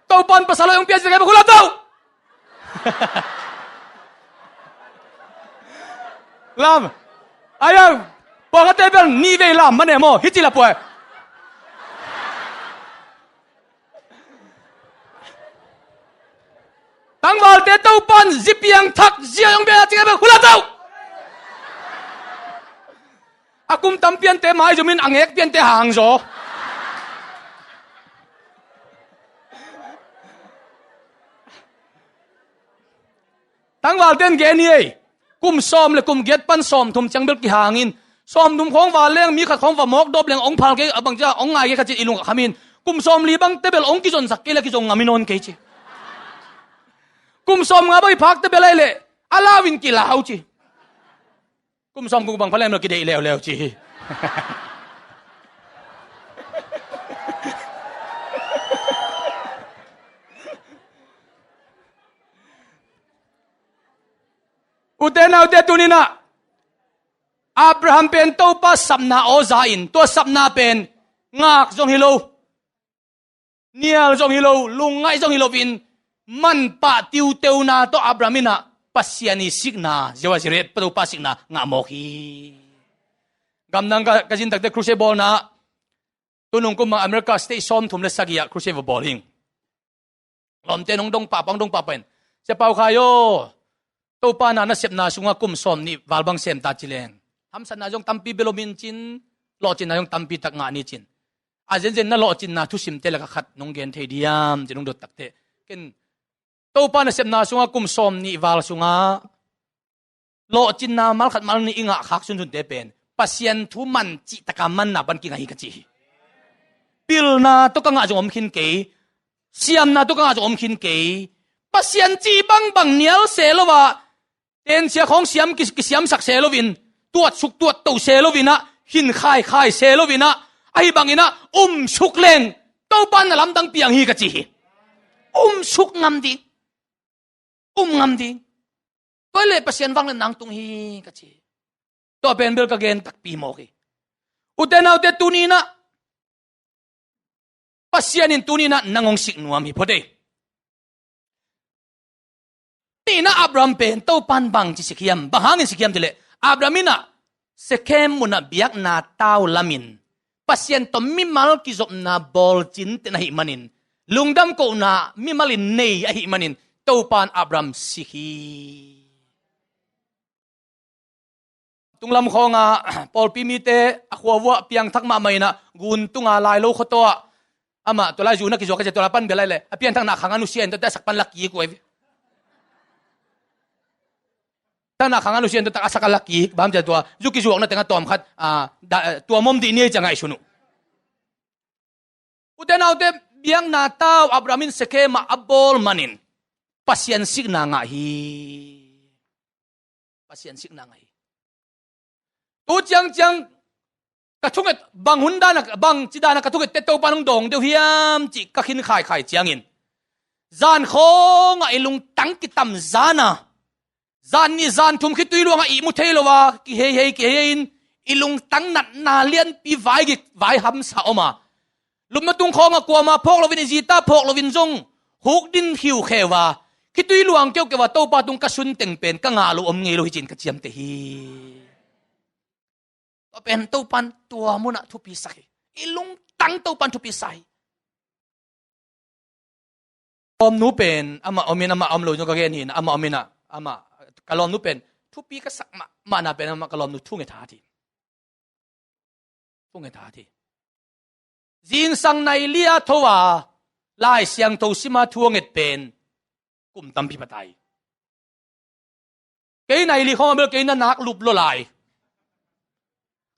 Topan pasal hoih hong pia zia kei ba khut lam tau. Lam. Ai ang. Pawlkhatte bel nih vei lam mane maw hi ci la puai. Tangvalte Topan zi piangthak zia hong pia zia kei ba khut lam tau. A kum tam piante maizumin a ngek piante hangzaw. Tangvalten gen hi ei. Kum sawm le kum giat pan sawm thum ciang bel kihangin sawm thum khawng val leng mi khat khawng va mawk dawp leng ong phal kei a bang cia ong ngai kei khat cin i lung a khamin kum sawm li bangte bel ong kizonsak kei le kizong ngam i nawn kei ci. Kum sawm nga bang i phakte bel ai leh a lau in kilau ci. Kum sawm kum bang phalem lo kideih leuleu ci hi. Ute naute, tuninah Abraham pen Topa sapna aw za in, tua sapna pen ngak zong hi lo, nial zong hi lo, lungngaih zong hi loin, manpah tiuteuna tawh Abraham inah Pasian i sikna, Jehovah Jireh, Topa sikna ngah mawk hi. Gamdang ka, ka zin takte crusade bawlna, tunung kum bang America state sawmthum le sagih ah crusade va bawl hing. Lawmte nong dong pahpah, hong dong pahpah in, Sia Pau Khai aw, Topa na nasepna sungah kum sawm nih val bang sem ta ci leng, hamsatna zong tampi bia lo min cin, lawhcinna zong tampi tak ngah ni cin. A zenzen na lawhcinna thusimte laka khat nong gen thei diam ci nong dot takteh, ken Topa nasepna sungah kum sawm nih val sungah lawhcinna malkhat malnih i ngah khak sunsunte pen Pasian thu man cihtaka manna pan kingah hi ka ci hi. Pilna tawh ka ngah zong om khin kei, siamna tawh ka ngah zong om khin kei. Pasian cih bangbang nial se lo ah, tensia khawng siam ki, kisiamsak se loin, tuatsuk tuatto se loinah, khin khaikhai se loinah, ahi banginah um suk leng Topa na lamdang piang hi ka ci hi. Um suk ngam ding, um ngam ding. Tua le Pasian vangliatna hong tung hi ka ci hi. Tua pen bel ka gen takpi mawk hi. Ute naute, tuninah Pasian in tuninah nang hong sik nuam hi phot ei. Tuninah Abraham pen Topan bang ci sik hiam, bang hangin sik hiam cileh, Abraham inah Sekhem munah biakna tau lamin Pasian tawh mimal kizopna bawlcin ten ahih manin, lungdam kohna mimal in nei ahih manin, Topan Abraham sik hi. Tunglam khawnga pawlpi mite a khuavuah piangthak mahmah inah, gun tunga lai lo khuataw ah, amah tua lai zu na kizuak ka zia, tua lai pan bia lai le, a piangthakna khang a nusia in, tua te a sak pan la kik uh ahi ve. Thakna khang a nusia in, tua tak a sak a la kik, bang hang hiam cih leh tua zu kizuakna teng a tawm khat, a, da, tua mawk ding ni ei ci a ngaihsun uh. Ute naute, biakna tau Abraham in Sekhem ah a bawl manin Pasian sikna ngah hi. Pasian sikna ngah hi. Tu ciangciang ka thunget, bang hun dana, bang ci dana ka thungette Topan hong dawng deuh hiam cih ka khin khaikhai ciangin, zan khawngah i lungtang kitam zana, zan nih zan thum khitui luangah ihmu thei lo a, kiheihei kiheihei in, i lungtang natna lianpi vaigik vaihamsa om a, lupna tung khawngah kuamah phawk loin, i zita phawk loin zong hukdin khiukheu a, khitui luang keukeu a, Topa tung ka sun teng pen ka ngah loh om ngei lo hi ci-in ka ciamteh hi. Tua pen Topan tua munah thupi sak hi. I lungtang Topan thupi sa hi. Lawmnu pen amah om in, amah om lo zong ka gen hi. Amah om in ah, amah, ka lawmnu pen thupi ka sak mahmahna pen amah, ka lawmnu thunget hat hi. Thunget hat hi. Zingsang nai li a tho a, Lai Siangtho sima thu a nget pen kum tampi pha ta hi. Kei nai li khawngah bel kei na nak lup lua lai.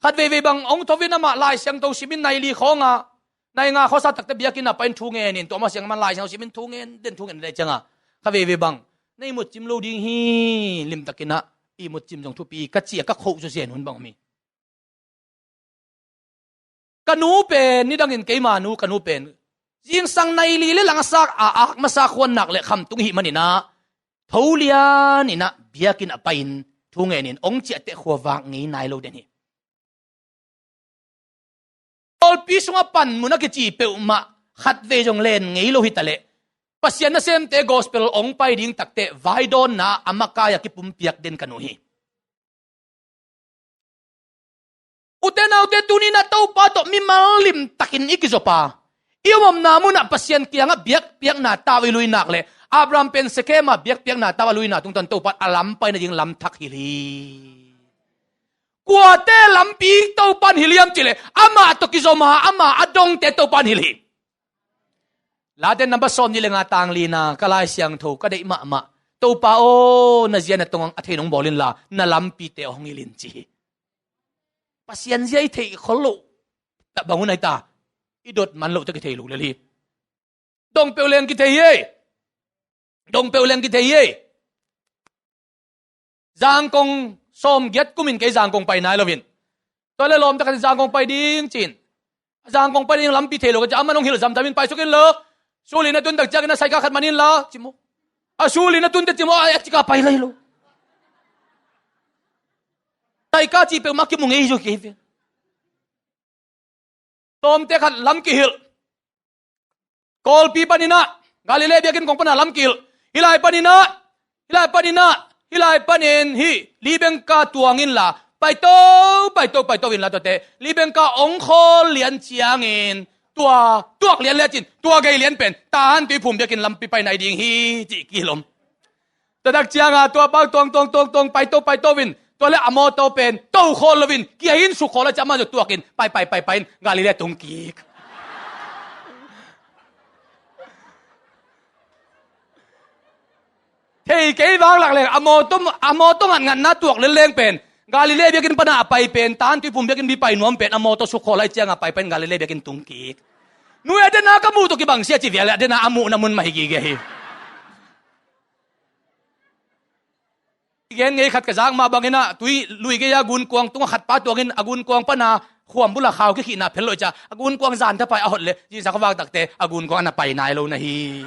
Khat veivei bang hong tho in, amah Lai Siangtho simin nai li khawngah, nai nga khawngah sa takte biakinn ah pai in thu ngen in, tua mah siang amah Lai Siangtho simin thu ngen den, thu ngen den ciangah, khat veivei bang na ihmut cim lo ding hi, limtakin ah ihmut cim zong thupi ka ci a ka khoh zawzen hun bang om hi. Ka nu pen, nidangin keima nu, ka nu pen zingsang nai li le lang a sak a, ak masa khuan nak le khamtung i hih manin ah, tho lian in ah biakinn ah pai in thu ngen in hong ciah teh khua vak ngei nai lo den hi. Pawlpi sungah panmun a kici peuhmah khatvei zong len ngei lo hi ta leh, Pasian nasemte gospel hong pai ding takteh vaidawnna a makai a kipumpiak den ka nu hi. Ute naute, tuni-in ah Topa tawh mimal limtakin i kizop a, i omomna munah Pasian kiangah biakpiakna tau i lui nak leh, Abraham pen Sekhem ah biakpiakna tau a luina tungtawn Topa in a lam pai nading lam thak hilh hi. Kuate lampi Topa in hilh hiam cih leh, amah tawh kizom a, amah a dongte Topa in hilh hi. Late namba sawmnih le nga, tang lina, ka Lai Siangtho ka deih mahmah, Topa aw, na zia na tong a thei nong bawl inla, na lampite aw hong hilh in, ci hi. Pasian zia i theih khol loh bang hun ahi ta, i dot man loh tawh kithei lo lel hi. Dong peuh leng kithei hi. Dong peuh leng kithei hi. Zangkong sawmgiat kumin kei Zangkong pai nai loin, tua le lawmte khat in Zangkong pai ding ci-in, Zangkong pai ding lampi thei lo ka ci a, amah in hong hilh zamzam in, pai suk inla, suli na tun tak ciangin a saika khat man inla, ci maw. A suli na tun teh ci maw, a cika pai lai lo. Taika cih peuhmah kimu ngei hi zaw kei ve. Tawmte khat lam kihilh. Kawlpi paninah Galilee biakinn kong panah lam kihilh. Hih lai paninah, hih lai paninah, hih lai panin hih Libengka tuang inla paito, paito, paito inla tuate Libengka ong khawl lian ciangin tua tuak lian lecin tua gei lian pen Tan Tuiphum biakinn lampi paina hi ding hi cih kihilh om. Tua tak cianga tua pa tuang, tuang, tuang, tuang, paito, paito in. Tua le a mawtaw pen to khawl loin kia in suk khawl a ciah amah zong tuakin pai, pai, pai, pai in Galilee tung kik. Thei kei vang lak leng a mawtaw, a mawtaw ngatngatna tuak leleng pen Galilee biakinn pana a pai pen Tan Tuiphum biakinn bi pai nuam pen a mawtaw suk khawl a cianga pai, pai in Galilee biakinn tung kik. Nui a dena ka muh tawh kibang sia ci vial le a dena a muhna mun mah hi gige hi. Gen ngei khat ka zak mah banginah tui lui gei a gunkuang tungah khat pa tuangin a gunkuang pana khuam bula khau kikhihna phel loh ciah a gunkuang zan thapai a hot le zingsa khuavak takte a gunkuang ana pai nai lo na hi.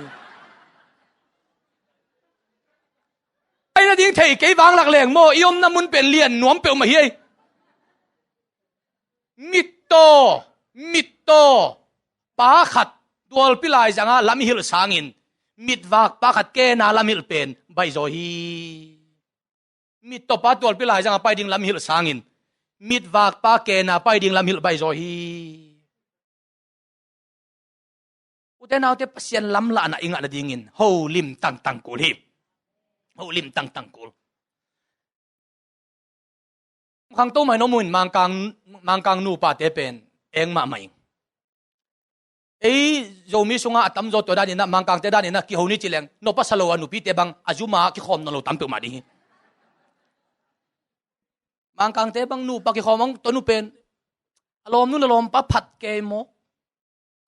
Aina ding thei kei vang lak leng maw i omna mun pen lian nuam peuhmah hi ei. Mittaw, mittaw pa khat tualpi laizanga lam hilh sangin mitvak pa khat kena lam hilh pen baizaw hi. Mittaw pa tualpi laizanga pai ding lam hilh sangin mitvak pa kena pai ding lam hilh baizaw hi. Ute naute Pasian lamlahna i ngah nadingin holim tangtang kul hi. Holim tangtang kul. Khangto mai no muin Mangkang, Mangkang nupate pen eng mahmah ing. Ei Zomi sunga a tamzaw tua daninah Mangkangte daninah kiho ni ci leng no pasa lo a nupite bang a zuma kikhawm nawn lo tam peuhmah ding hi. Mangkangte bang nupa kikhawm ang tua nu pen a lawmnu le lawmpa phat kei maw?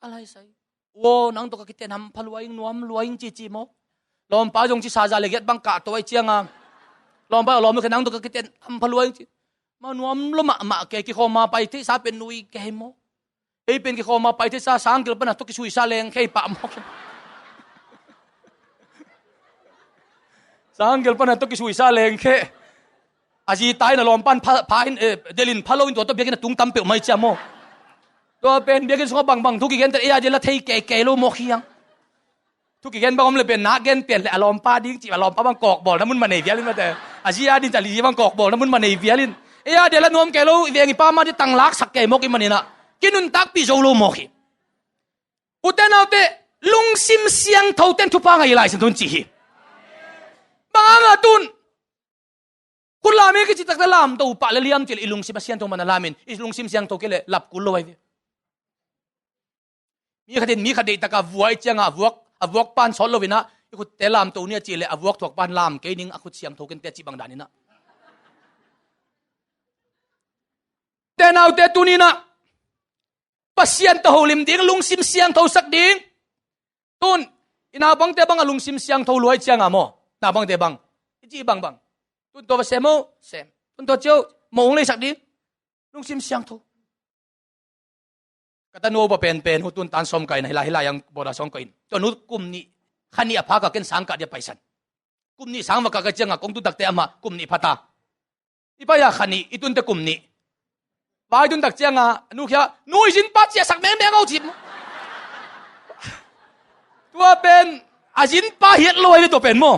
A laisai. Uo, nang tawh ka kiten hampha luaing nuam luaing cici maw? Lawmpa zong ci saza le giat bang kah tawh ai cianga lawmpa a lawmnu khe nang tawh ka kiten hampha luaing ci. Ma nuam lo mahmah kei kikhawma pai theihsa pen nui kei maw? Ei pen kikhawma pai theihsa sangkil pana tawh kisuisa leng khei pah maw? Sangkil pana tawh kisuisa leng kheh. A zi tai na lawmpan pha, pha in, eh, delin pha lo in tua tawh biakinn a tung tam peuh mai cia maw? Tua pen biakinn sungah bangbang thu kigen tel ei a dia la thei keikei lo maw khiang? Thu kigen bang om le pen nak gen pian le a lawmpa ding cih a lawmpa bang kawkbawlna mun ma nei vial in mate. A zi a ding cih a zi bang kawkbawlna mun ma nei vial in. Ei a dia la nuam kei lo i veng i pa ma di tanglak sak kei maw ki maninah kinuntakpih zo lo maw khi? Ute naute lungsim siangtho ten thupha ngai lai sin tun cih hi. Bang anga tun Khut lam hi kici takte lamto pah le liam cih le i lungsim a siangtho mana lamin i lungsim siangtho kei le lap kul lo ai ve. Mi khatin mi khat deih taka vuai cianga a vuak, a vuak pan sawt loinah i khutte lamto ni a cih le a vuak thuak pan lam kei ding a khut siangtho kente a cih bang daninah. Te naute tuninah Pasian tawh holim ding lungsim siangtho sak ding. Tun i naupangte bang a lungsim siangtho luai cianga maw? Naupangte bang i cih bangbang tun tua va sem o sem, tun tua cio mawh hong leisak ding. Lungsim siangtho. Ka tanu upa penpen hu tun tan sawm kaina hilai hilai ang boda sawng koin tua nu kum nih kha nih a phaka ken sangkah dia paisan. Kum nih sang va kah ka cianga kong tun takte amah kum nih phata. I pai a kha nih i tunte kum nih. Vai tun tak cianga nu khia nu i zin pa ciahsak mengmeng o cip. Tua pen a zin pa hiat lo ai ve tua pen maw?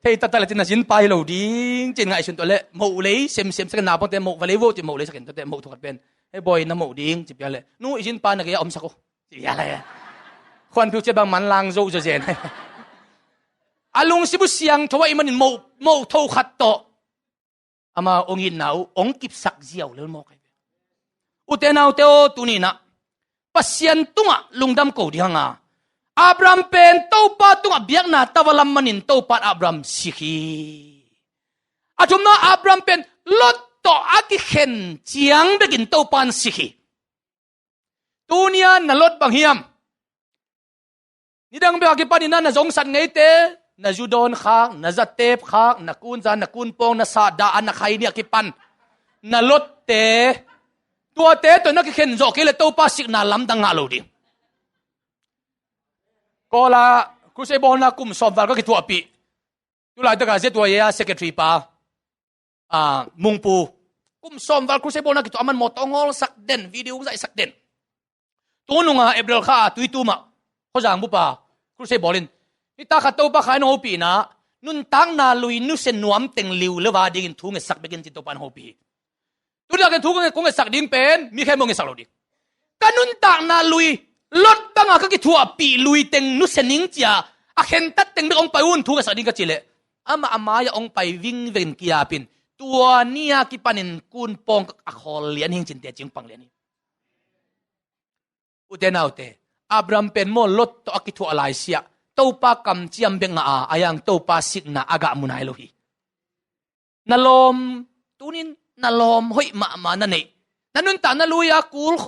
Thei tatal cin a zin pa hi lo ding cin ngaihsun tua le moh lei semsem sakin naupangte moh va lei vo cin moh lei sakin tuate moh thukhat pen hei bawi na moh ding ci pia le nu i zin pa na kei a omsak o. Khuanpiu cia bang manlang zo zazen. A lungsim uh siangtho ah i manin moh, moh tho khat tawh ama ong itna uh ong kipsak ziau lel mawk ahi ve. Ute naute aw tuninah Pasian tungah lungdam ko ding hanga Abraham pen Topa tungah biakna tavalam manin Topa in Abraham sik hi. A thumna Abraham pen Lot tawh a kikhen ciang bekin Topa in sik hi. Tunia na Lot bang hiam? Nidang bek a kipaninah na zongsat ngeite na zu dawn khak, na za teep khak, na kunza, na kunpawng, na sahdah a na khai nih a kipan na Lotte tuate tawh na kikhen zawh kei le Topa sikna lamdang ngah lo ding. Kawla crusade bawlna kum sawm val ka kithuahpih. Tulaitaka Z Y A a secretary pa ah, Mungpu. Kum sawm val crusade bawlna kituah, aman mawtaw ngawlsak den, video hong zaihsak den. Tu nunga April kha a Tuitum ah, Khuazang bupa crusade bawl in, nitak khat Topa kha in hong hopih in ah, nuntakna lui nusia nuam teng liu le va dingin thu ngetsak bek in ci-in Topa in hong hopih hi. Tuni takin thu kong ngetsak ding pen mi khempeuh ngetsak lo ding. Ka nuntakna lui, Lot banga ka kithuahpih lui teng nusia ning ci-a a khentat teng bek hong pai un thu ngetsak ding ka cih leh, amah a mai-ah hong pai vingveng kiap in, tua ni-a kipanin kunpawng a khawl lian hi ing ci-in teci hong pang lian hi. Ute naute, Abraham pen maw Lot tawh a kithuah laisiah, Topa kamciam bek ngah a, a yang Topa sikna a gah mu nai lo hi. Na lawm, tunin na lawm hoih mahmah na neih, na nuntakna lui-a kul,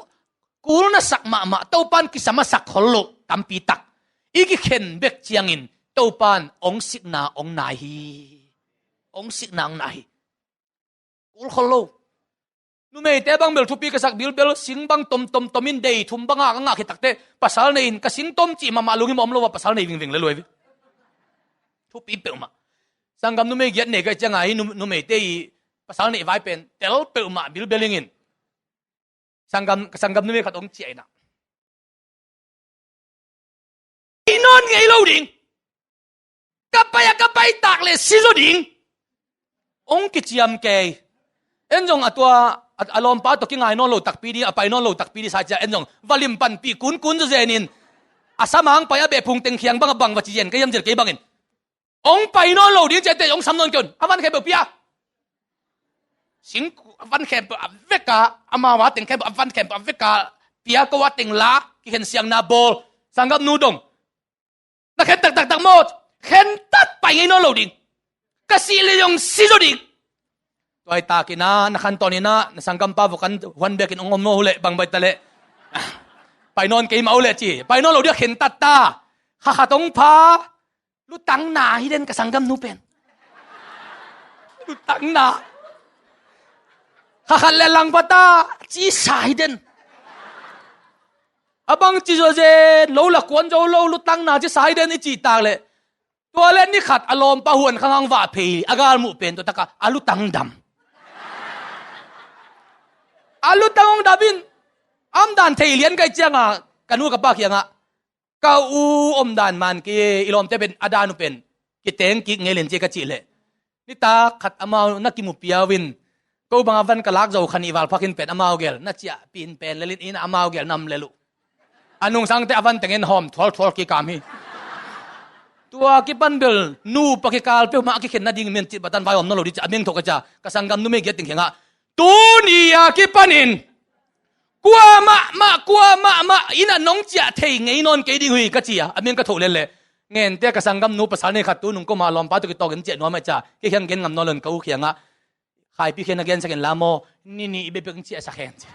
kul na sak mahmah, Topa in kisam a sak khol loh tampi tak i kikhen bek ciangin Topa in hong sikna hong nai hi. Hong sikna hong nai hi. Kul khol lo. Numeite bang bel thupi ka sak, bilbel sing bang tom tom tom in dei thum banga ka ngah khit takteh, pasal nei in ka sing tom cih mahmah lunghimawh om lo a, pasal nei vingveng le luai ve. Thupi peuhmah. Sanggam numei giat nei ka hih cianga hih nu-, numeite i pasal neih vai pen tel peuhmah bilbel ing in. Sanggam, sanggam numei khat hong ciah in ah, i nawn ngei lo ding. Ka pai a ka pai tak leh si zaw ding. Hong kiciam kei. En zong a tua, a, a lawmpa tawh kingai nawn lo takpi ding, a pai nawn lo takpi ding sa cia, en zong va lim panpih kunkun zawzen in, a samang pai a behphung teng khiang bang a bang va ci zen ka hiam zil kei bangin. Hong pai nawn lo ding ciah teh hong sam nawn kei un. A van khempeuh pia. Sing a van khempeuh a vek a, amau a teng khempeuh a van khempeuh a vek a, pia, ko a teng la, kikhen siangna bawl. Sanggam nu dong. Na khen taktaktak maw? Khen tat, pai ngei nawn lo ding. Ka sih leh zong si zaw ding. Tua i takin ah, na khantawn in ah, na sanggampa vok an huan bekin hong om nawn uh leh, bang baih ta leh. Pai nawn kei mah uh leh ci. Pai nawn lo ding a khen tat ta. Kha khat hong pha. Lutangna hi den ka sanggamnu pen. Lutangna. Kha khat leh langpata ci sa hi den. A bang ci zawzen, lo la kuan zo lo, lutangna ci sa hi den i cih tak leh. Tua leh ni khat a lawmpa huan khang hang vah phei, a galmuh pen tua taka a lutang dam. A lutang hong dam in, a omdan thei lian ka hih cianga, ka nu ka pa kiangah, ka u omdan man kei, i lawmte pen a dan uh pen kiteng kik ngei len ci ka cih leh, nitak khat amau na kimu piau in, ko bang a van ka lak zo kha nih val phakin pen amau gel na ciah pin pen lel in, inn ah amau gel nam lel uh. A nungsangte a van teng en hawm thualthual kikam hi. Tua kipan bel nupa kikal peuhmah a kikhen nading men cih batan vaihawm nawn lo ding ci a meng thawh ka cia, ka sanggam numei giat teng kiangah, tuni a kipanin kua mahmah, kua mahmah inn ah nong ciah thei ngei nawn kei ding uh hi ka ci a, a meng ka thoh lel leh, ngente ka sanggamnu pasal nei khat tu nung ko mah lawmpa tawh kitawkin ciah nuam a cia, kei kiang gen ngam nawn lo in ka u kiangah, Khaipi khen a gensak in la maw, ni nih bekbek in ciahsak hen ci.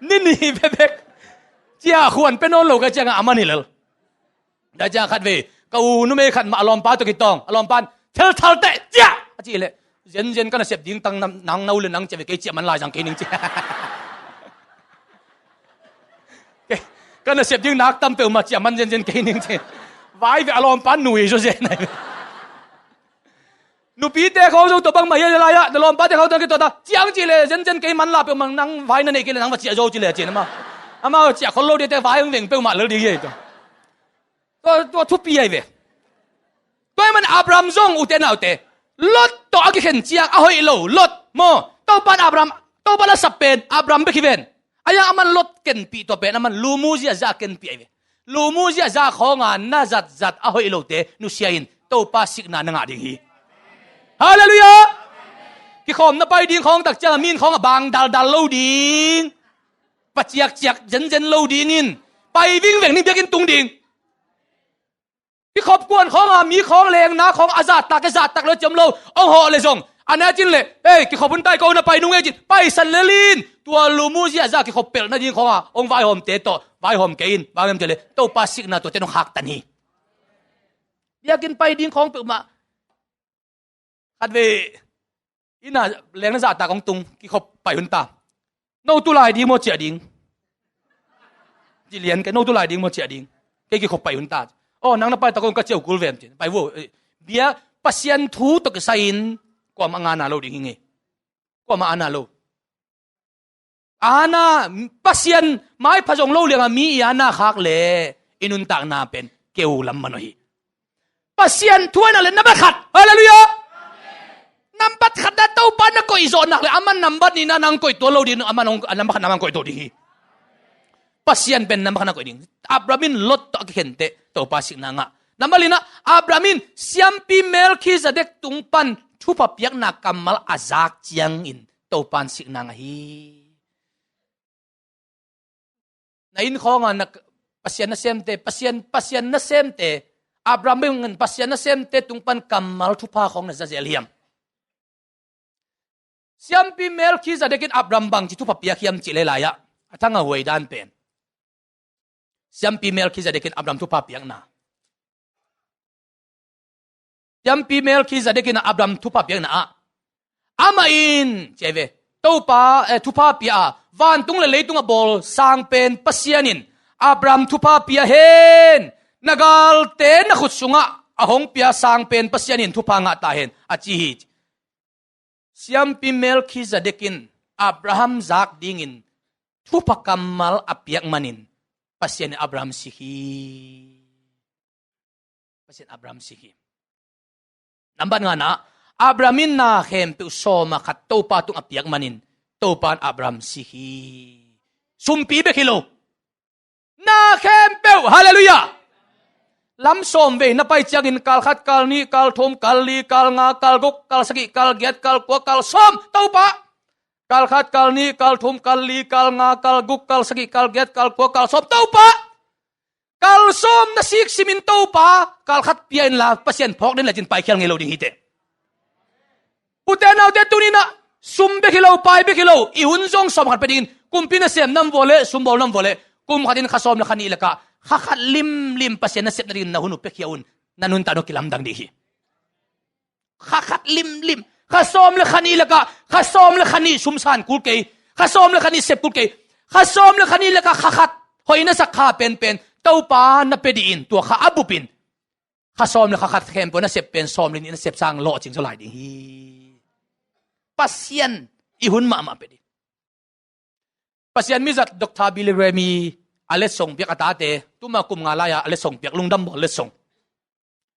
Ni nih bekbek. Ciah khuan pe nawn lo ka ciangah a man hi lel. Tua ciang khatvei ka u numei khat mah a lawmpa tawh kitawng, a lawmpa in, "Thelthal teh ciah," a cih leh, "Zenzen ka nasep ding tang nang, nang na u le nang ciah ve, kei ciah man lai zang kei ning," ci. "Kei, ka nasep ding nak tam peuhmah ciah man zenzen kei ning," ci. Vai ve, a lawmpa nui zawzen ai. Nupite khawng zong tua bangmah hi a, lai-ah na lawmpate khawng tawh kituah ta, "Ciah ang," ci leh, "Zenzen kei man la peuhmah, nang vai na neih kei leh nang va ciah zo," ci leh, ci in amah, amah ciah khol lo ding te, vai ang veng peuhmah lel ding hi ei tua. Tua, tua thupi ai ve. Tua ahih man Abraham zong, ute naute, Lot tawh a kikhen ciang a hoih lo, Lot maw, Topa in Abraham, Topa in a sap pen Abraham bek hi ven. A yang aman Lot kenpih, tua pen aman lumu ziahziah a kenpih ai ve. Lumu ziahziah khawnga na zatzat a hoih lote nusia in, Topa sikna na ngah ding hi. Halleluiah. Kikhawm na pai ding khawng tak ciangah mi inn khawngah bang daldal lo ding. Pa ciakciak zenzen lo dingin, pai vingveng ning, biakinn tung ding. Kikhop kuan khawnga mi khawng lengna khawng a zahtak, a zahtak lo ciam lo, hong hawh leh zong, a ne cin leh, "Ei, kikhop hun tai ko, na pai nung ei," cin, paisan lel in. Tua lumu ziahziah kikhop pelh nading khawnga hong vaihawmte tawh vaihawm kei in, vaihawm kei leh Topa sikna tuate hong khaktan hi. Biakinn pai ding khawng peuhmah, khatvei inn ah lengna zahtak hong tung, kikhop pai hun ta. "No tu lai ding maw ciah ding?" Ci lian kei, "No tu lai ding maw ciah ding? Kei kikhop pai hun ta." Aw, nang na pai ta kong ka ciau kul vem cin. Pai vo, eh, bia Pasian thu tawh kisai-in kuamah ngana lo ding hi ngei. Kuamah ana lo. Ana, Pasian maipha zong lo lianga mi i ana khak le i nuntakna pen keu lam man uh hi. Pasian thu aina le nambat khat. Halleluiah. Nambat khat na Topa na koih zawh nak le aman nambat nihna nang koih tuan lo ding, aman hong, nambat khat na man koih tuan ding hi. Pasian pen nambat khat na koih ding. Abraham in Lot tawh a kikhente Topa sikna ngah. Nambat lina, Abraham in siampi Melkhizedek tung pan thupha piakna kammal a zak ciangin Topa in sikna ngah hi. Na inn khawnga na Pasian nasemte, Pasian, Pasian nasemte, Abraham bangin Pasian nasemte tung pan kammal thupha khawng na za zel hiam? Siampi Melkhizedek in Abraham bangci thupha piak hiam cih le lai-ah a thanga huai dan pen. Siampi Melkhizedek in Abraham thupha piakna. Siampi Melkhizedek in Abraham thupha piakna ah, amah in, ci ve, Topa, eh, thupha pia a, vantung le leitung a bawl sang pen Pasian in Abraham thupha pia hen, na galte na khut sungah a hong pia sang pen Pasian in thupha ngah ta hen, a ci hi. Siampi Melkhizedek in Abraham zak dingin thupha kammal a piak manin Pasian in Abraham sik hi. Pasian Abraham sik hi. Nambat ngana, Abraham in na khempeuh sawma khat Topa tung a piak manin Topa in Abraham sik hi. Sumpi bek hi lo. Na khempeuh, halleluiah. Lam sawm vei na pai ciangin kal khat, kal nih, kal thum, kal li, kal nga, kal guk, kal sagih, kal giat, kal kua, kal sawm, Topa. Kal khat, kal nih, kal thum, kal li, kal nga, kal guk, kal sagih, kal giat, kal kua, kal sawm, Topa. Kal sawm na sik simin Topa, kal khat pia inla Pasian phawk den la cin paikhial ngei lo ding hi teh. Ute naute tuninah sum bek hi lo, pai bek hi lo, i hun zong sawm khat pia dingin kumpi nasem nam vua le sum bawl nam vua le kum khatin kha sawm le kha nih lakah kha khat limlim Pasian nasep nadingin na hun uh piakhia un, na nuntak uh kilamdang ding hi. Kha khat limlim, kha sawm le kha nih lakah kha sawm le kha nih sum san kul kei, kha sawm le kha nih sep kul kei, kha sawm le kha nih lakah kha khat hoih na sak kha penpen Topa na pia dingin tua kha a bupin kha sawm le kha khat khempeuh na sep pen sawm le nih na sep sang lawhcing zaw lai ding hi. Pasian i hun mahmah pia ding. Pasian mizat Doctor Billy Graham i a letsong piak a tate, tuma kum nga lai-a a letsong piak, lungdam bawl letsong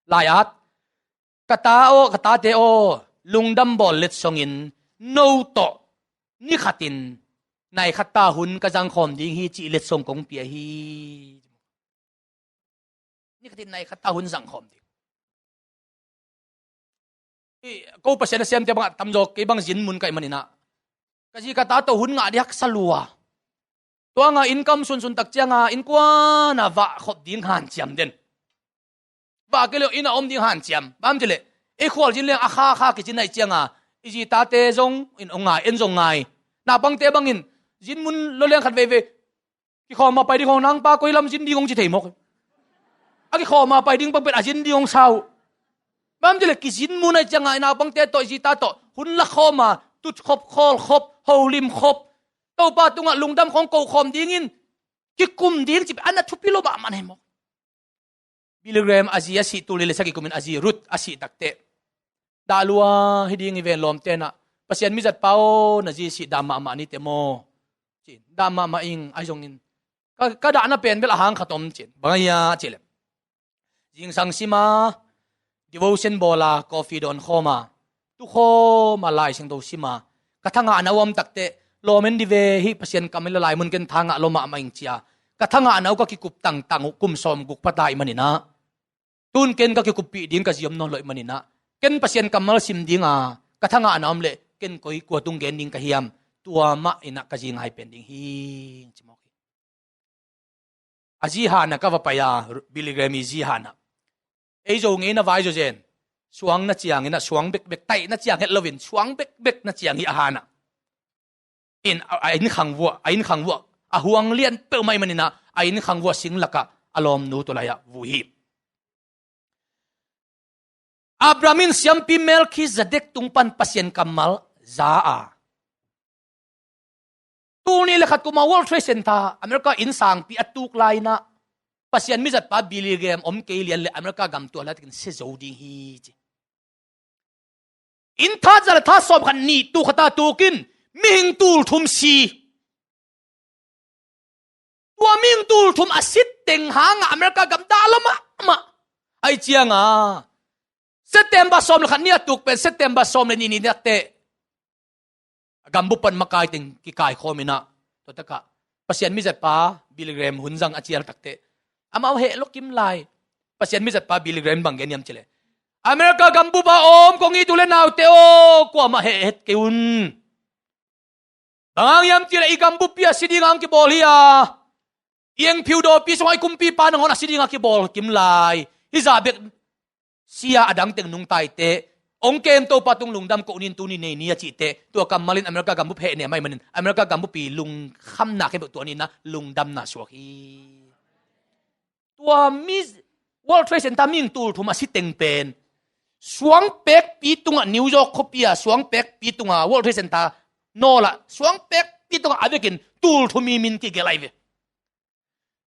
lai-at, ka ta aw, ka tate aw, lungdam bawl letsongin no tawh ni khatin nai khat ta hun ka zangkhawm ding hi cih letsong kong pia hi. Ni khatin nai khat ta hun zangkhawm ding. I, ko Pasian a siamte bangah tamzaw kei bang zin mun kaih maninah ka zi ka ta tawh hun ngah dih haksa lua. Tuanga inn kam sunsun tak cianga innkuana vah khop ding hanciam den. Vah kei leh inn a om ding hanciam. Bang ci leh ei khual zin leng a kha kha kizin aih cianga i zi tate zong in ong ngai, en zong ngai. Naupangte bangin zin mun lo leng khat veivei kikhawm a pai ding hong nangpa koi lam zin ding hong ci thei mawk. A kikhawm a pai ding pangpet a zin ding hong sau. Bang ci leh kizin mun aih cianga i naupangte tawh i zita tawh hun la khawm a tut khop, khawl khop, holim khop, Topa tungah lungdam khawng ko khawm dingin kikum ding ci pen a na thupi lo mahmah na hi mawk. Billy Graham a zi a sih tul nih le sagih kumin a zi Ruth a sih takteh dah lua hi ding hi ven lawmte nah Pasian mizatpa aw na zi sih dah mahmah ni te maw? Cin dah mahmah ing ahi zongin ka, ka dahna pen bel a hang khat om cin bang ahi a cih leh zingsang sima devotion bawla coffee dawn khawma tukhawma Lai Siangtho sima ka thangahna uam takteh lawm en di ve hih Pasian kam in la lai mun ken thangah lo mahmah ing cia ka thangahna uh ka kikup tangtang uh kum sawm guk pha ta ih maninah tun ken ka kikuppih ding ka zi om nawn lo ih maninah ken Pasian kammal sim dinga ka thangahna om leh ken koi kua tung gen ding ka hiam? Tua mah inah ka zi ngai pen ding hi. Ci mawk hi. A zi hanah ka va pai a, Billy Graham i zi hanah ei zo ngei na vai zo zen suang na ciangin ah suang bekbek taih na ciang het loin suang bekbek na ciang hi a hanah in a, a inn khang vuah, a inn khang vuah a huang lian peuhmah ih maninah a inn khang vuah sing lakah a lawmnu tua lai-ah vui hi. Abraham in siampi Melkhizedek tung pan Pasian kammal za a, tul nih le khat kuma World Trade Center America inn sangpi a tuk lai-inah Pasian mizatpa Billy Graham om kei lian le America gam tua latakin sia zo ding hi ci. Inn that za le that sawm khat nih tuk khat a tukin mihing tul thum si. Tua mihing tul thum a si teng hangah America gam dah lo mahmah. Ai cianga September sawm le khat ni a tuk pen September sawm le nih ni takte a gambup pan makai teng kikaikhawm inah, tua takah Pasian mizatpa Billy Graham hun zang a cial takte amau heh lo kim lai. Pasian mizatpa Billy Graham bang gen hiam cih leh, America gambup a om kong it u le naute aw, kuamah heh het kei un. Bang hang hiam cih leh i gambup pi a si ding hang kibawl hi a, i engphiu dawpi sungah i kumpipa nangawn a si ding a kibawl kim lai. Hizah bek sia a dang teng nungtaite hong kem Topa tung lungdam koh nin tuni nei ni a cihte, tua kammal in America gambup heh ne mah ih manin America gambup i lungkhamna khempeuh tua ni inah lungdamna suak hi. Tua mi World Trade Center mihing tul thum a si teng pen suang pekpi tungah New York khuapi a suang pekpi tungah World Trade Center nawlah suang pekpi tungah a vekin tul thum i min kigelh ahi ve.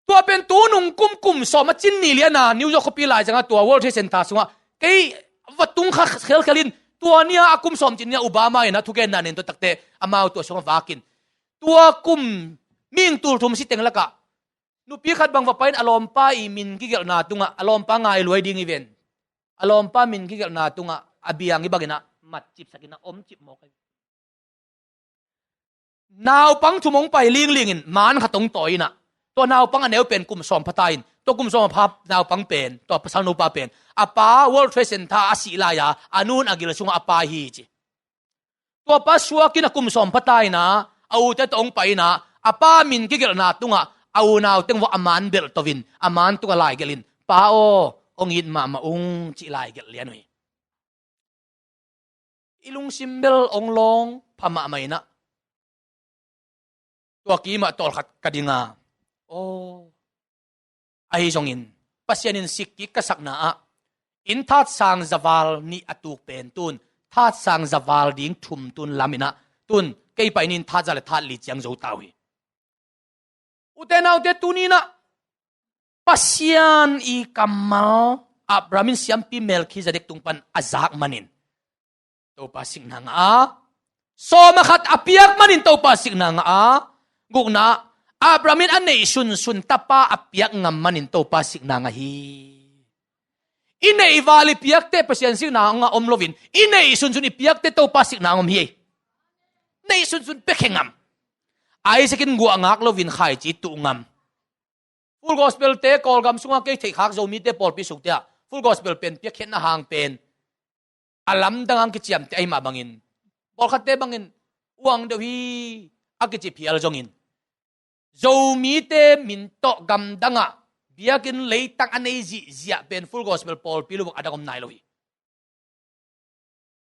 Tua pen tunung kum kum sawm a cin ni liana New York khuapi laizangah tua World Trade Center sungah kei va tung kha khelkhel in, tua nia a kum sawm cin nia Obama inah thugenna nen tua takte amau tua sungah vakin, tua kum mihing tul thum si teng lakah nupi khat bang va pai-in a lawmpa i min kigelhna tungah a lawmpa ngai luai ding i ven. A lawmpa min kigelhna tungah a biang i banginah matcipsak inah omcip mawk ahi. Naupang thum hong pai linglingin man khat hong tawi inah, tua naupang a neu pen kum sawm phata in, tua kum sawm a pha naupang pen, tua pasal nupa pen a pa World Trade Center a sih lai-a a nun a gil sungah a pai hi ci. Tua pa suakin a kum sawm phata inah a ute tawh hong pai inah a pa min kigelhna tungah a unau teng vawh a man belh tovin a man tungah laigelhin, Pa aw, hong it mahmah ung, cih laigelh lian uh hi. I lungsim bel hong lawng pha mahmah inah, tua kimah tawlkhat ka dinga, aw, ahi zongin Pasian in sikkik ka sakna ah inn that sang zaval nih a tuk pen tun that sang zaval ding thum tun lam inah tun kei pai ni inn that za le that li ciang zo ta uh hi. Ute naute tuni inah Pasian i kammal Abraham in siampi Melkhizedek tung pan a zak manin Topa sikna ngah a, sawm a khat a piak manin Topa sikna ngah a, gukna Abraham in a neih sunsun tapa a piak ngam manin Topa sikna ngah hi. I neih val i piakte Pasian sikna ngah om loin i neih sunsun i piakte Topa sikna ngah om hi. Neih sunsun piakhia ngam. Isaac in guah ngak loin khaici tuh ngam. Full Gospel te Kawlgam sungah kei theihkhak Zomite pawlpi sukte ah Full Gospel pen piakkhiatna hang pen a lamdang ang kiciamte ahi mah bangin, pawlkhatte bangin uang deuh hi a kici phial zongin Zomite min tawh gamdangah biakinn leitang a nei zihziah pen Full Gospel pawlpi lo bang a dang om nai lo hi.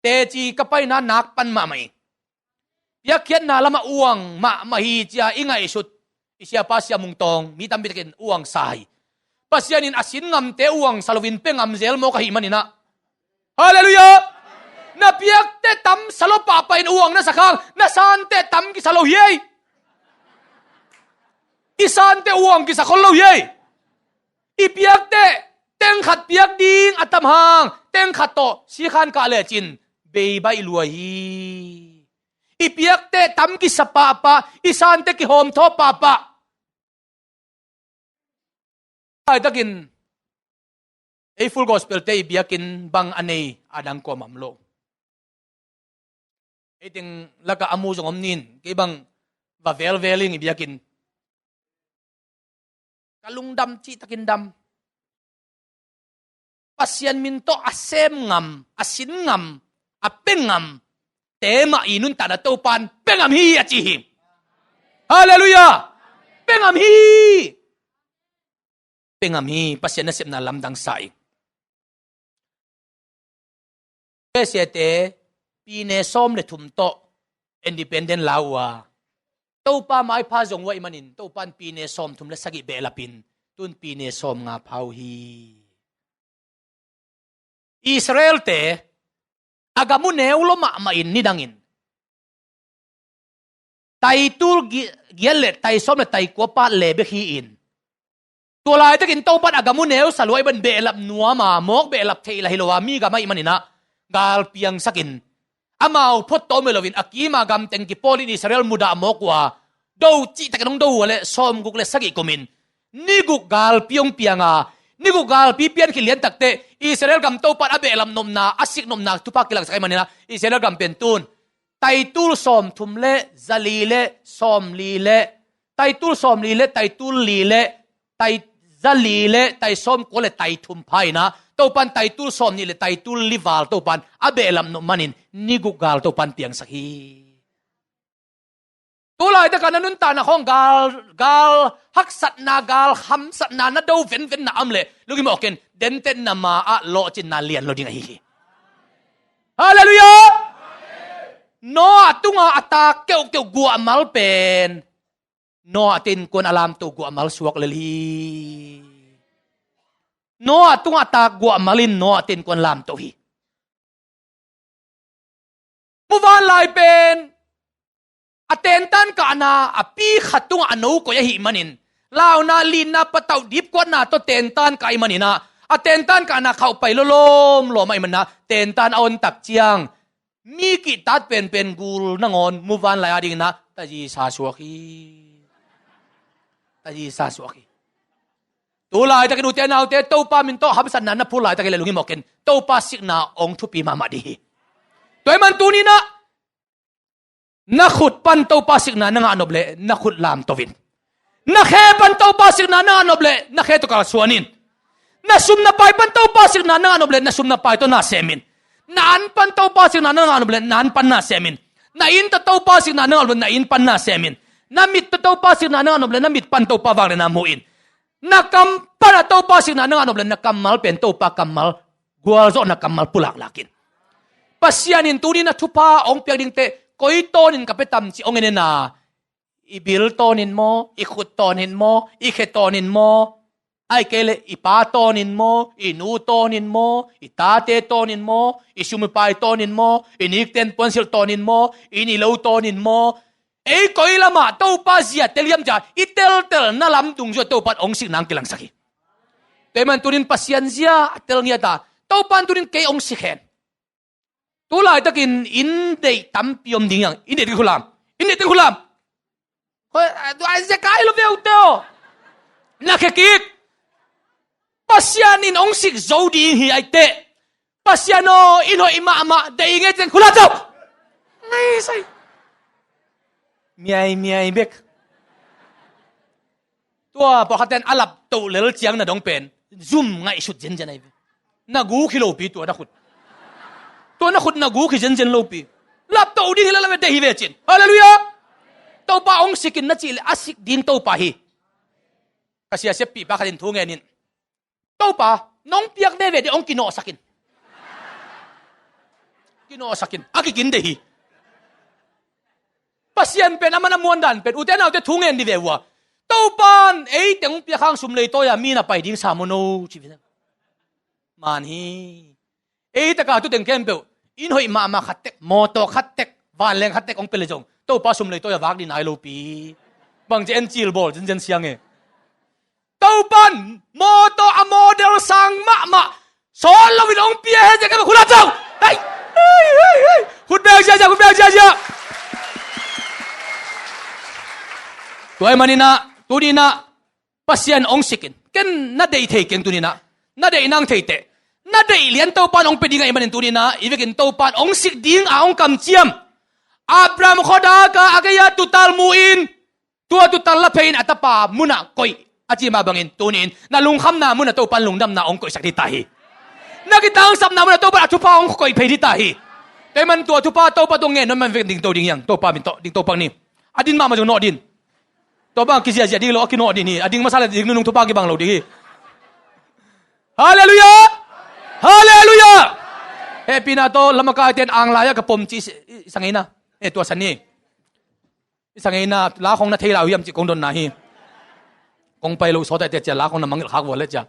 Teci ka paina nak pan mahmah hi. Piakkhiatna lamah uang mahmah hi cia i ngaihsut i siapa Sia Mung Tawng mi tampi takin uang sa hi. Pasian in a sin ngamte uang sa loin pia ngam zel mawk ahih maninah, Halleluiah! Na piakte tam sa lo pahpah in uang na sa khang, na sante tam kisa lo hi ei. I sante uang kisa khol lo hi ei. I piakte teng khat piak ding a tam hang, teng khat tawh sikhan kah lecin beibaih lua hi. I piakte tam kisa pahpah, i sante kihawm thaw pahpah. Laitakin ei Full Gospel te i biakinn bang a nei a dang kuamah om lo. Ei teng lakah a mu zong om nin, kei bang va velvel ing i biakinn. Ka lungdam cihtakin dam. Pasian min tawh a sem ngam, a sin ngam, a pia ngam te mah i nuntakna Topan pia ngam hi a ci hi. Halleluiah! Pia ngam hi. Pia ngam hi. Pasian nasepna lamdang sa ing. U S A te pine sawm le thum tawh independent la uh a, Topa maipha zong uh ahih manin Topan pine sawm thum le sagih behlapin tun pine sawm nga pha uh hi. Israel te a gam uh neu lo mahmah in nidangin tai tul gi-, giat le tai sawm le tai kua pat le bek hi-in Tua laitakin Topan a gam uh neusa lua ahih manin behlap nuam a, mawk behlap theih lah hi lo a, mi gam ahih manin ah gal piangsakin, amau phot tawm hi loin a kima gam teng kipawlin Israel mudah mawk uh a, do cihtakin hong do uh a leh sawmguk le sagih kumin ni guk galpi hong piang a, ni guk galpi pian khit liantak teh Israel gam Topan a behlap nopna, a sik nopna thupha kilangsak ahih manin ah Israel gam pen tun taitul sawmthum le zali le sawmli le, taitul sawmli le taitul li le, tai zali le tai sawmkua le taithum pha in ah, Topan taitul sawmnih le taitul li val Topan a behlap nop manin ni guk gal Topan piangsak hi. Tu laitak a na nuntakna khawng gal, gal haksatna, gal hamsatna, na do venvenna om leh lungkim mawk in, dentetna ma-ah lawhcinna lian lo ding ahi hi. Halleluiah! Noah tungah a taak keuhkeuh guahmal pen Noah te innkuan a lamto guahmal suak lel hi. Noah tungah a taak guahmal in Noah te innkuan lamto hi. Muvanlai pen a tentan kahna a pi khat tungah a no koih ahih manin, launa, linna, patauh, dipkuatna tawh tentan kah ahih manin ah, a tentan kahna khauhpai lawlawm lawm ahih manin ah, tentan a on tak ciang mi kihtat penpen gul nangawn muvanlai adingin ah tazisa suak hi. Tazisa suak hi. Tu laitakin ute naute, Topa min tawh hamsatna na phut laitakin leh lungkim mawk in, Topa sikna hong thupi mahmah ding hi. Tua ahih man tuni-in ah na khut pan Topa sikna na ngah nop leh na khut lamto in. Na khe pan Topa sikna na ngah nop leh na khe tawh kalsuan in. Na sum na pai pan Topa sikna na ngah nop leh na sum na pai tawh na sem in. Na an pan Topa sikna na ngah nop leh na an pan na sem in. Na inn tawh Topa sikna na ngah nop leh na inn pan na sem in. Na mit tawh Topa sikna na ngah nop leh na mit pan Topa vangliatna mu in. Na kam pan a Topa sikna na ngah nop leh na kammal pen Topa kammal, gualzawhna kammal pulak lak in. Pasian in tuni-in a thupha hong piak ding teh koi tawnin ka pia tam ci hong en in ah, i bil tawnin maw, i khut tawnin maw, i khe tawnin maw, ahih kei leh i pa tawnin maw, i nu tawnin maw, i tate tawnin maw, i sum i pai tawnin maw, i nikten puansilh tawnin maw, i inn i lo tawnin maw, ei koi lamah Topa zia tel hiam ci-a i teltelna lam dungzui-ah Topa in hong sik nang kilangsak hi. Tua ahih man tuni-in Pasian zia a tel ngiat a, Topa in tuni-in kei hong sik hen. Tu laitakin inn deih tampi om ding hi hang. Inn deih ding khu lam. Inn deih ding khu lam. Hoi, a, a, zekai lo ve ute aw. Na khe kik. Pasian in hong sik zo ding hi ahih teh, Pasian aw, inn hoih mahmah deih ing ei, ci-in khu la zo. Ngai sai. Miai, miai bek. Tua pawlkhatte in a laptoh lel ciang na dong pen zum ngaihsut zenzen ahi ve. Na guk hi lopi tua na khut. Tua na khut na guk hi zenzen lopi. Laptoh ding hi lel a ve, deih hi ve, ci-in. Halleluiah. Topa hong sik in na cih leh a sik ding Topa hi. Ka sia siappihpa khat in thu ngen in, Topa, nong piak veve ding, hong kinawhsak in. Kinawhsak in. A kikin deih hi. Pasian pen a man a muan dan pen, ute naute, thu ngen dih ve uh a. Topa in ei teng hong piak hang sum lei tawi-a mi na pai ding sam un aw, ci ve. Man hi. Ei tak a tu teng khempeuh, inn hoih mahmah khat tek, mawtaw khat tek, vanleng khat tek hong pia leh zong Topa sum lei tawi-a vak ding nai lopi. Bangci en cil bawl zenzen siang e. Topa in mawtaw a model sang mahmah sawt loin hong pia hen, ci-a ka khut la zo. Hei! Hei, hei, hei! Khut beng ziahziah, khut beng ziahziah. Tua ahih manin ah, tuni-in ah Pasian hong sik in. Ken na deih thei keng tuni-in ah. Na deih nang thei teh. Na deih lian Topa in hong pia ding ahih manin tuni-in ah i vekin Topa in hong sik ding a hong kamciam Abraham khuadak a a gei-a tuutal mu in, tua tuutal la phei in a tapa munah koih a ci mah bangin tuni-in na lungkhamna munah Topa in lungdamna hong koihsak ding ta hi. Na kitangsapna munah Topa in a thupha hong koih phei ding ta hi. Tua ahih man tua thupha Topa tungah ngen nawn man vek ding to ding hi hang. Topa min tawh ding to pak ni. A din mahmah zong nawh din. Tua bang kiziahziah ding lo, a kinawh ding hi. A ding masa leh ding nunung thupha kibang lo ding hi. Halleluiah! Halleluiah! Hehpihna tawh lamakaite in ang lai-ah ka pom ci i sa ngei na. Eh, tua san hi. I sa ngei na, la khong na thei lai uh hiam cih kong dotna hi. Kong pai lo sawt a, tua ciang la khong na mangngilh khak vua leh ciang.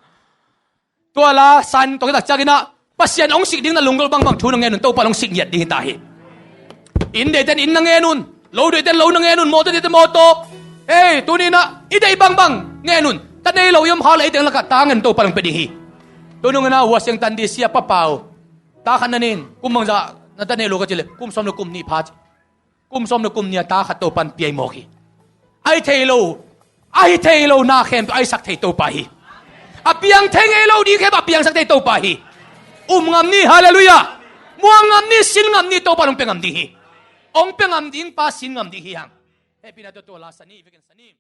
Tua la san tawh kitak ciangin ah Pasian hong sik ding na lunggulh bangbang thu na ngen un, Topa in hong sik ngiat ding hi ta hi. Inn deihte in inn na ngen un, lo deihte in lo na ngen un, mawtaw deihte in mawtaw. Ei, tuni-in ah i deih bangbang ngen un. Ta nei lo i om kha leh ei teng lakah ta ngen Topa in hong pia ding hi. Tua nungin ah Hua Siang Tan di sia papau, ta khat na nei in, kum bangzah na ta nei lo ka cih leh, kum sawm le kum nih pha ci. Kum sawm le kum nih a ta khat Topa in pia hi mawk hi. A hi thei lo, a hi thei lo na khempeuh a hisak thei Topa hi. A piang thei ngei lo ding khempeuh a piangsak thei Topa hi. Um ngam ni, halleluiah. Muang ngam ni, sin ngam ni, Topa in hong pia ngam ding hi. Hong pia ngam ding pa sin ngam ding hi hang. Hehpihna tawh tua la sa ni, vekin sa ni.